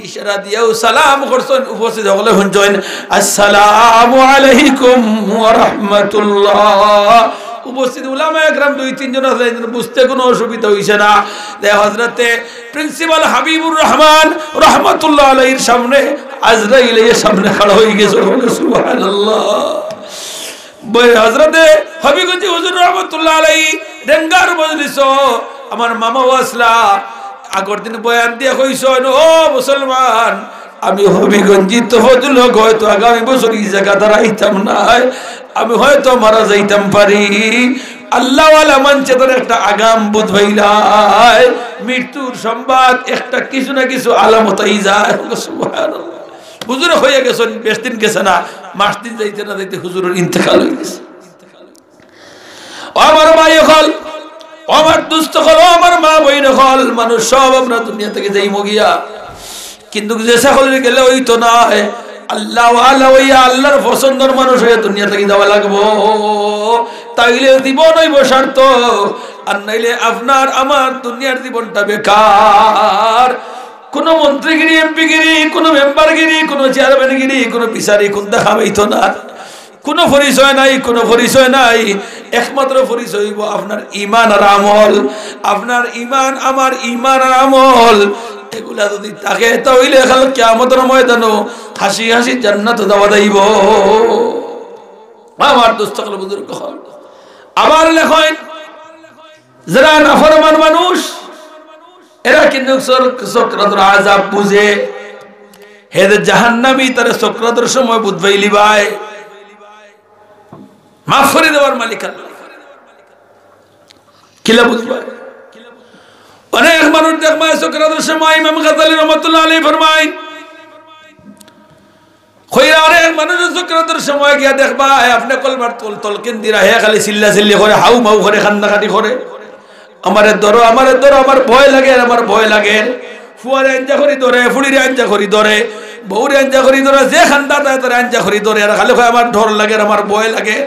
ইশারা দিয়াও সালাম করছইন, উপস্থিত হকলে হুনছইন, "আসসালামু আলাইকুম ওয়া রাহমাতুল্লাহ।" উপস্থিত উলামা একরাম দুই তিনজন আছে, এজন্য বুঝতে কোনো অসুবিধা হইছে না। যে হযরতে প্রিন্সিপাল হাবিবুর রহমান রহমাতুল্লাহ আলাইহির সামনে আজরাইল এই সামনে খাড়া হয়ে গেছে। সুবহানাল্লাহ। বই হযরতে হবিগঞ্জি হুজুর রহমতুল্লাহ আলাইহি রেঙ্গার মজলিসো আমার মামাও আছলা। আগর দিন বয়ান দিয়া কইছইন, "ও মুসলমান, আমি হবিগঞ্জি তফাজ্জুল হক হয়তো আগামী বছর ই জাগাত আর আইতাম নায়, আমি হয়তো মারা যাইতাম পারি।" আল্লাহওয়ালা মানষে তার একটা আগাম বুঝ পাইলায়, মৃত্যুর সংবাদ একটা কিছু না কিছু আলামত আই যায়। সুবহানাল্লাহ। হুজুরে কইয়া গেছইন, বেশ দিন গেছে না, মাস দিন যাইতে না যাইতে হুজুরের ইন্তেকাল হয়ে গেছে। ও আমার ভাই অকল, ও আমার দোস্ত অকল, ও আমার মা বইন অকল, মানুষ সব আমরা দুনিয়া থাকি যাইমু গিয়া, কিন্তু যে সকলের গেলে হইতো নায়, আল্লাহওয়ালা হইয়া আল্লাহর পছন্দর মানুষ হইয়া দুনিয়া থাকি যাওয়া লাগবো। তাইলে জীবন হইব সার্থক, আর নাইলে আপনার আমার দুনিয়ার জীবনটা বেকার। কোনো মন্ত্রীগিরি, এমপিগিরি, কোনো মেম্বারগিরি, কোনো চেয়ারম্যানগিরি, কোনো বিচারি কোনটা খাবাইতো না। কোনো পরিচয় নাই, কোনো পরিচয় নাই। একমাত্র পরিচয় হইব আপনার ইমান আর আমল। আপনার ইমান, আমার ইমান আর আমল, এগুলা যদি থাকে, তাহলে কাল কিয়ামতের ময়দানো হাসি হাসি জান্নাত যাওয়া যাইব। আমার দোস্ত অকল, বুজুর্গ অকল, আবার লেখইন, যারা নাফরমান মানুষ, এরা কিন্তু সর-, সকরাতর আযাব বুঝে। হে যে জাহান্নামী, তারে সকরাতর সময় বুঝবায় লিবায়। মাফ করি দেওয়ার মালিক আল্লাহ। কিলা বুঝবায়? অনেক মানুষ দেখবায় সকরাতর সময়, ইমাম গাজালী রহমতুল্লাহ আলাইহি ফরমাইন, কইরা অনেক মানুষ সকরাতর সময় গিয়া দেখবায়, আপনে কলমার তল-, তলকিন দিরা, হে খালি চিল্লা চিল্লি করে, হাউ মাউ করে, কান্দাকাটি করে, "আমারে ধরো, আমারে ধরো, আমার ভয় লাগে, আমার ভয় লাগে।" ফুয়ারে আঞ্জা করি ধরে, ফুড়িরে আঞ্জা করি ধরে, বউরে আঞ্জা করি ধরে, যে কান্দা তাই তারে আঞ্জা করি ধরে, আর খালি কয়, "আমার ডর লাগে, আমার ভয় লাগে।"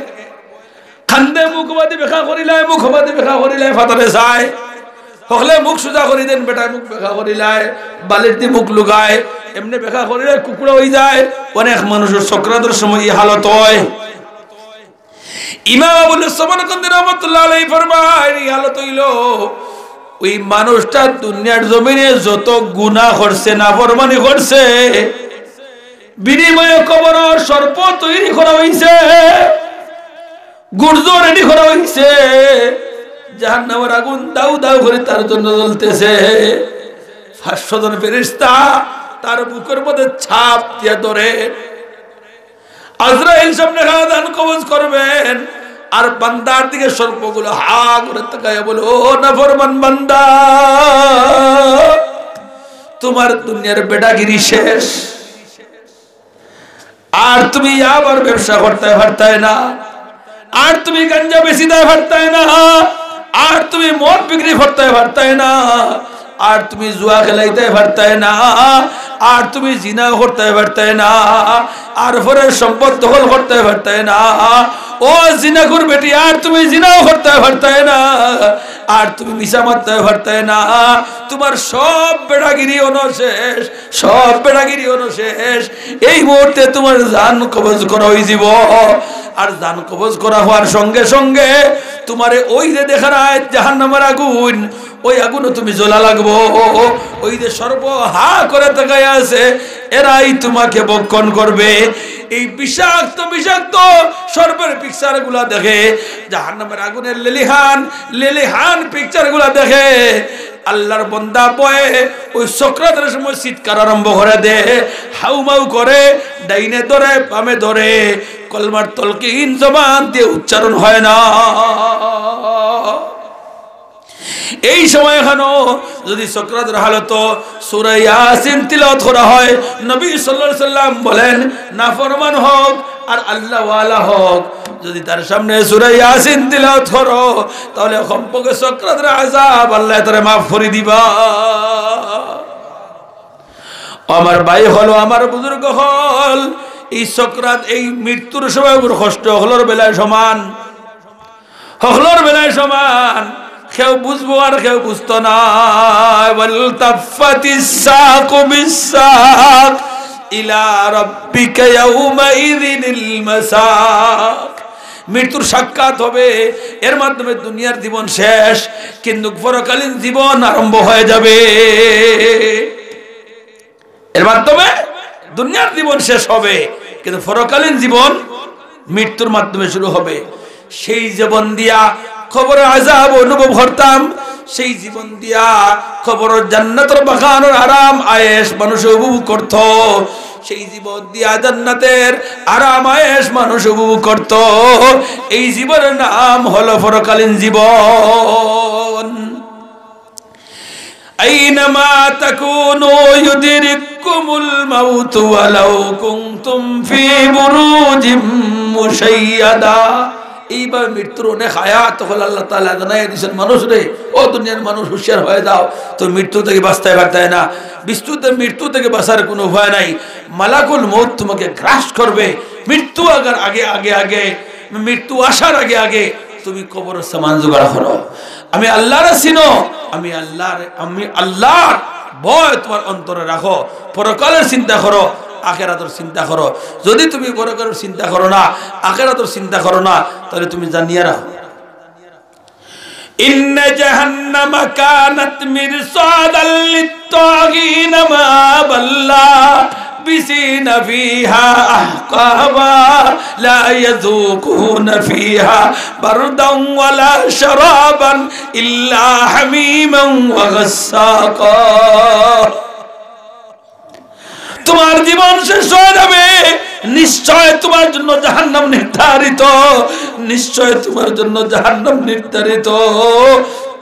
কান্দে, মুখ বাদি বেকা করিলায়, মুখ বাদি বেকা করিলায়, ফাতারে চায়। হকলে মুখ সুজা করি দেন, বেটায় মুখ বেকা করিলায়, বালির দি মুখ লুকায়, এমনে বেকা করিলায়, কুকুরা হই যায়। অনেক মানুষর সকরাতর সময় ই হালত হয়। ইমাম আবুল সমরকন্দি রহমতুল্লাহ আলাইহি ফরমায়, ই হালত হইল ওই মানুষটা দুনিয়ার জমিনে যত গুনাহ করছে, নাফরমানি করছে, বিনিময়ে কবর সর্প তৈরি করা হইছে, গুর্জ রেডি করা হইছে, জাহান্নামের আগুন দাউ দাউ করে তার জন্য জ্বলতেছে। পাঁচশো জন ফেরেশতা তার বুকের মধ্যে চাপ দিয়া ধরে। আজরাইল সামনে খাওয়া দান কবজ করবেন, আর বান্দার দিকে সর্পগুলো হা করে তাকায় বলে, "ও নাফরমান বান্দা, তোমার দুনিয়ার বেটাগিরি শেষ।" আর তুমি আবার ব্যবসা করতে পারতায় না, আর তুমি গাঞ্জা বেচিতে পারতায় না, আর তুমি মদ বিক্রি করতে পারতায় না, আর তুমি জুয়া খেলাইতে পারতায় না, আর তুমি জিনা করতে পারতায় না, আর পরের সম্পদ দখল করতে পারতায় না। ও জিনাকুর বেটি, আর তুমি জিনাও করতে পারতায় না, আর তুমি মিছা মারতে পারতায় না। তোমার সব বেটাগিরি অনো শেষ, সব বেটাগিরি অনো শেষ। এই মুহূর্তে তোমার জান কবজ করা হইযিবো। আর জান কবজ করা হওয়ার সঙ্গে সঙ্গে তোমারে ওই যে দেখা যায় জাহান্নামের আগুন, ওই আগুনো তুমি জ্বলা লাগবো। ওই যে সর্প হা করে তাকায় আছে, এরাই তোমাকে ভক্ষণ করবে। এই বিষাক্ত, বিষাক্ত সর্পের পিকচারগুলা দেখে, জাহান্নামের আগুনের লেলিহান, লেলিহান পিকচারগুলা দেখে। আল্লাহর বন্দা ভয়ে ওই সকরাতের সময় চিৎকার আরম্ভ করে দে, হাউমাউ করে, ডাইনে ধরে, বামে ধরে, কলমার তলকিন জবান দিয়া উচ্চারণ হয় না। এই সময় এখানো যদি সকরাতের হালতো সূরা ইয়াসিন তিলাওয়াত করা হয়, নবী সাল্লাল্লাহু আলাইহি সাল্লাম বলেন, নাফরমান হোক আর আল্লাহওয়ালা হোক, যদি তার সামনে সূরা ইয়াসিন তিলাওয়াত করো, তাহলে কমপক্ষে সকরাতের আযাব আল্লায় তারে মাফ করি দিবা। আমার ভাই অকল, আমার বুজুর্গ অকল, এই সকরাত, এই মৃত্যুর সময় বড় কষ্ট, হকলর বেলায় সমান, হকলর বেলায় সমান। কেউ বুঝবো আর কেউ বুঝতো না। ওয়ালতাফাতিস সাকু বিস সাক ইলা রাব্বিকা ইয়াউমাইযিনিল মাসাক। মৃত্যুর সাক্ষাৎ হবে, এর মাধ্যমে দুনিয়ার জীবন শেষ, কিন্তু পরকালীন জীবন আরম্ভ হয়ে যাবে। এর মাধ্যমে দুনিয়ার জীবন শেষ হবে, কিন্তু পরকালীন জীবন মৃত্যুর মাধ্যমে শুরু হবে। সেই জীবন দিয়া কবরের আযাব অনুভব করতাম, সেই জীবন দিয়া কবরের জান্নাতের বাগানের আরাম আয়েশ মানুষ উপভোগ করত, সেই জীবন দিয়া জান্নাতের আরাম আয়েশ মানুষ উপভোগ করত। এই জীবনের নাম হলো পরকালীন জীবন। أينما تكونوا يدرككم الموت ولو كنتم في بروج مشيدة। এইভাবে মৃত্যুর অনেক আয়াত অকল আল্লাহ তাআলা জানাইয়া দিয়েছেন মানুষরে, ও দুনিয়ার মানুষ, হুঁশিয়ার হয়ে যাও, তুমি মৃত্যু থেকে বাঁচতে পারতে না। মৃত্যু থেকে, মৃত্যু থেকে বাঁচার কোনো উপায় নাই। মালাকুল মউত তোমাকে গ্রাস করবে। মৃত্যু আগার আগে, আগে, আগে, মৃত্যু আসার আগে, আগে তুমি কবরের সামান জোগাড় করো। আমি আল্লাহরে চিনো, আমি আল্লাহর, আমি আল্লাহর ভয় তোমার অন্তরে রাখো, পরকালের চিন্তা করো, আখেরাতের চিন্তা করো। যদি তুমি পরকালের চিন্তা করো না, আখেরাতের চিন্তা করো না, তাহলে তুমি জানিয়ে রাখো, إن جهنم كانت مرصادا للطاغين مآبا لابثين فيها أحقابا لا يذوقون فيها بردا ولا شرابا إلا حميما وغساقا। তোমার জীবন শেষ হয়ে যাবে, নিশ্চয় তোমার জন্য জাহান্নাম নির্ধারিত, নিশ্চয় তোমার জন্য জাহান্নাম নির্ধারিত।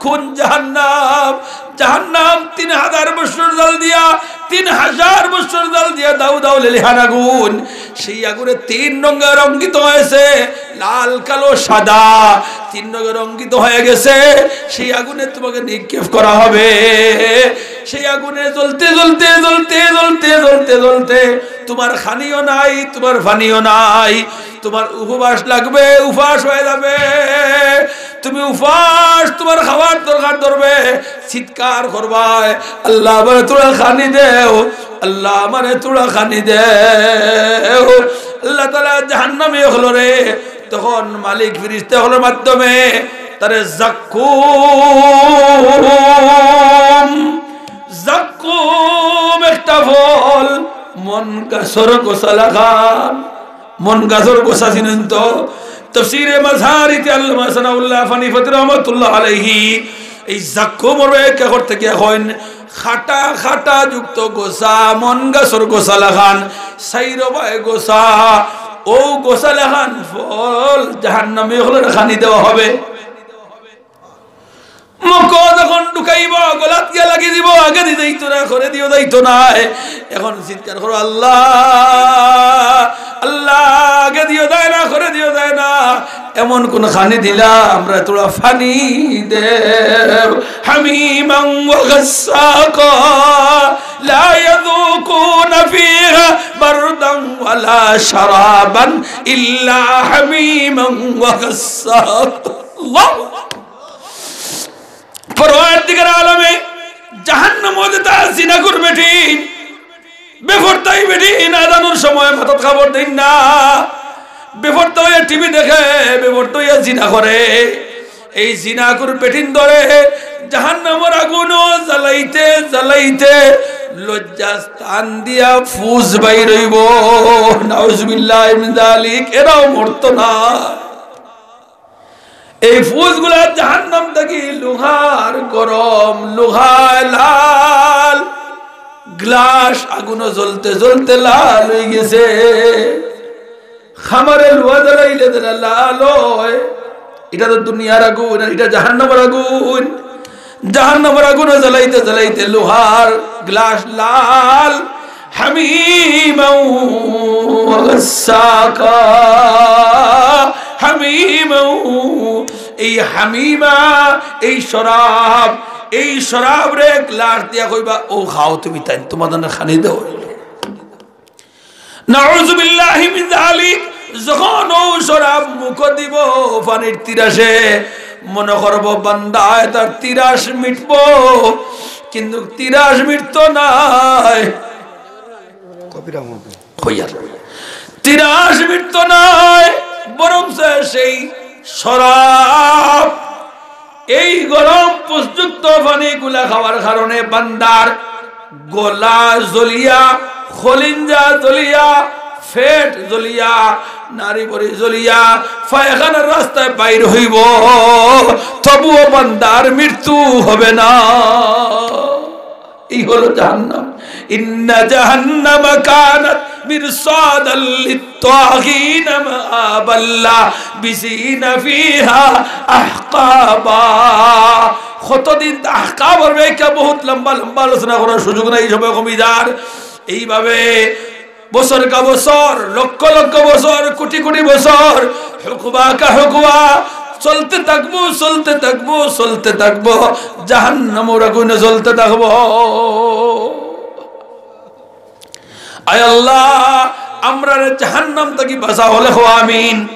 কোন জাহান্নাম? জাহান্নাম তিন হাজার বছর জ্বাল দিয়া, তিন হাজার বছর জ্বাল দিয়া দাউ দাউ লেলিহান আগুন। সেই আগুনে তিন রঙে রঙ্গিত হয়েছে, লাল, কালো, সাদা, তিন রঙে রঙ্গিত হয়ে গেছে। সেই আগুনে তোমাকে নিক্ষেপ করা হবে। সেই আগুনে জ্বলতে, জ্বলতে, জ্বলতে, জ্বলতে, জ্বলতে, জ্বলতে তোমার খানিও নাই, তোমার পানিও নাই, তোমার উপবাস লাগবে, উপাস হয়ে যাবে। তুমি উপাস, তোমার খাওয়ার দরকার ধরবে, চিৎকার করবায়, "আল্লাহ, আমারে থুড়া খানি দেও, আল্লাহ, আমারে থুড়া খানি দেও।" আল্লাহ তাআলা জাহান্নামী অকলরে তখন মালিক ফিরিস্তা অকলর মাধ্যমে তারে জাক্কুম, জাক্কুম একটা ফল, মন গাছর গোছা লাখান, মন গাছর গোছা চিনইন তো? তফসিরে মাঝারিতে আল্লামা সানাউল্লাহ ফানি ফাতি রহমাতুল্লাহ আলাইহি এই জাক্কুমর ব্যাখ্যা করতে গিয়া কইন, কাটা কাটা যুক্ত গোছা, মন গাছর গোছা লাখান, চাইরোবায় গোছা, অউ গোছা লাখান ফল জাহান্নামী অকলরে খানি দেওয়া হবে। মুখো যখন ঢুকাইবো, গলাত গিয়া লাগি দিবো, আগেদি যাইতো না, খরেদিও যাইতো না। এখন চিৎকার করো, "আল্লাহ, আল্লাহ, আগেদিও যায় না, খরেদিও যায় না, এমন কোন খানি দিলা, আমারে থুড়া পানি দেও।" হামিমান ওয়া গাসসাকা, লা ইয়াযুকুনা ফিহা বারদান ওয়ালা শারাবান ইল্লা হামিমান ওয়া গাসসাকা। আল্লাহু আকবার। পরওয়ারদিগার আলমে জাহান্নামো যেতা জিনাকুর বেটিন, বেপর্দাই বেটিন, আজানর সময় মাথাত কাপড় দেইন না, বেপর্দা অইয়া টিভি দেখে, বেপর্দা অইয়া জিনা করে, এই জিনাকুর বেটিন ধরে জাহান্নামর আগুনো জ্বালাইতে জ্বালাইতে লজ্জাস্থান দিয়া ফুজ বাইর অইবো। নাউজুবিল্লাহি মিন যালিক। এরাও মরতো না। এই ফুজগুলা জাহান্নাম থাকি লোহার গরম, লোহায় লাল, গ্লাস আগুনো জ্বলতে জ্বলতে লাল অইগেছে। খামারে লোহা জ্বালাইলে যেরা লাল অয়, ইটা তো দুনিয়ার আগুন, আর ইটা জাহান্নামর আগুন। জাহান্নামর আগুনো জ্বালাইতে জ্বালাইতে লোহার গ্লাস লাল। হামিমা ওয়া গাসসাকা। হামিমা। এই হামিমা, এই শরাব, এই শরাবরে গ্লাস দিয়া কইবা, "ও খাও তুমি তাইন, তুমার জন্য খানি দেও।" নাউজুবিল্লাহি মিন যালিক। যখন ও শরাব মুখো দিবো, পানির তিরাসে মনো করবো বান্দায় তার তিরাস মিটবো, কিন্তু তিরাস মিটতো নায়। কবিরা মতো। কইয়ার। তিরাস মিটতো নায়, বরং সেই শরাব, এই গরম পুষ্টিযুক্ত পানিগুলা খাওয়ার কারণে বান্দার গলা জ্বলিয়া, খলিঞ্জা জ্বলিয়া, পেট জ্বলিয়া, নাড়ি ভুড়ি জ্বলিয়া, পায়খানার রাস্তায় বাইর অইবো, তবুও বান্দার মৃত্যু হবে না। এই হলো জাহান্নাম। ইন্না জাহান্নামা কানাত মিরসাদাল লিত্তাগিনা মাআবাল্লা বিসিনা ফিহা আহকাবা। কতদিন আহকাবর ব্যাখ্যা, বহুত লম্বা লম্বা আলোচনা করার সুযোগ নাই, সময় কমি যার। এইভাবে বছর কা বছর, লক্ষ লক্ষ বছর, কোটি কোটি বছর, হুকবা কা হুকবা, চলতে থাকবো, চলতে থাকবো, চলতে থাকবো, জাহান্নামর আগুনে জ্বলতে থাকবো। আয় আল্লাহ, আমরারে জাহান্নাম থাকি বাঁচাও, হলে কও আমিন।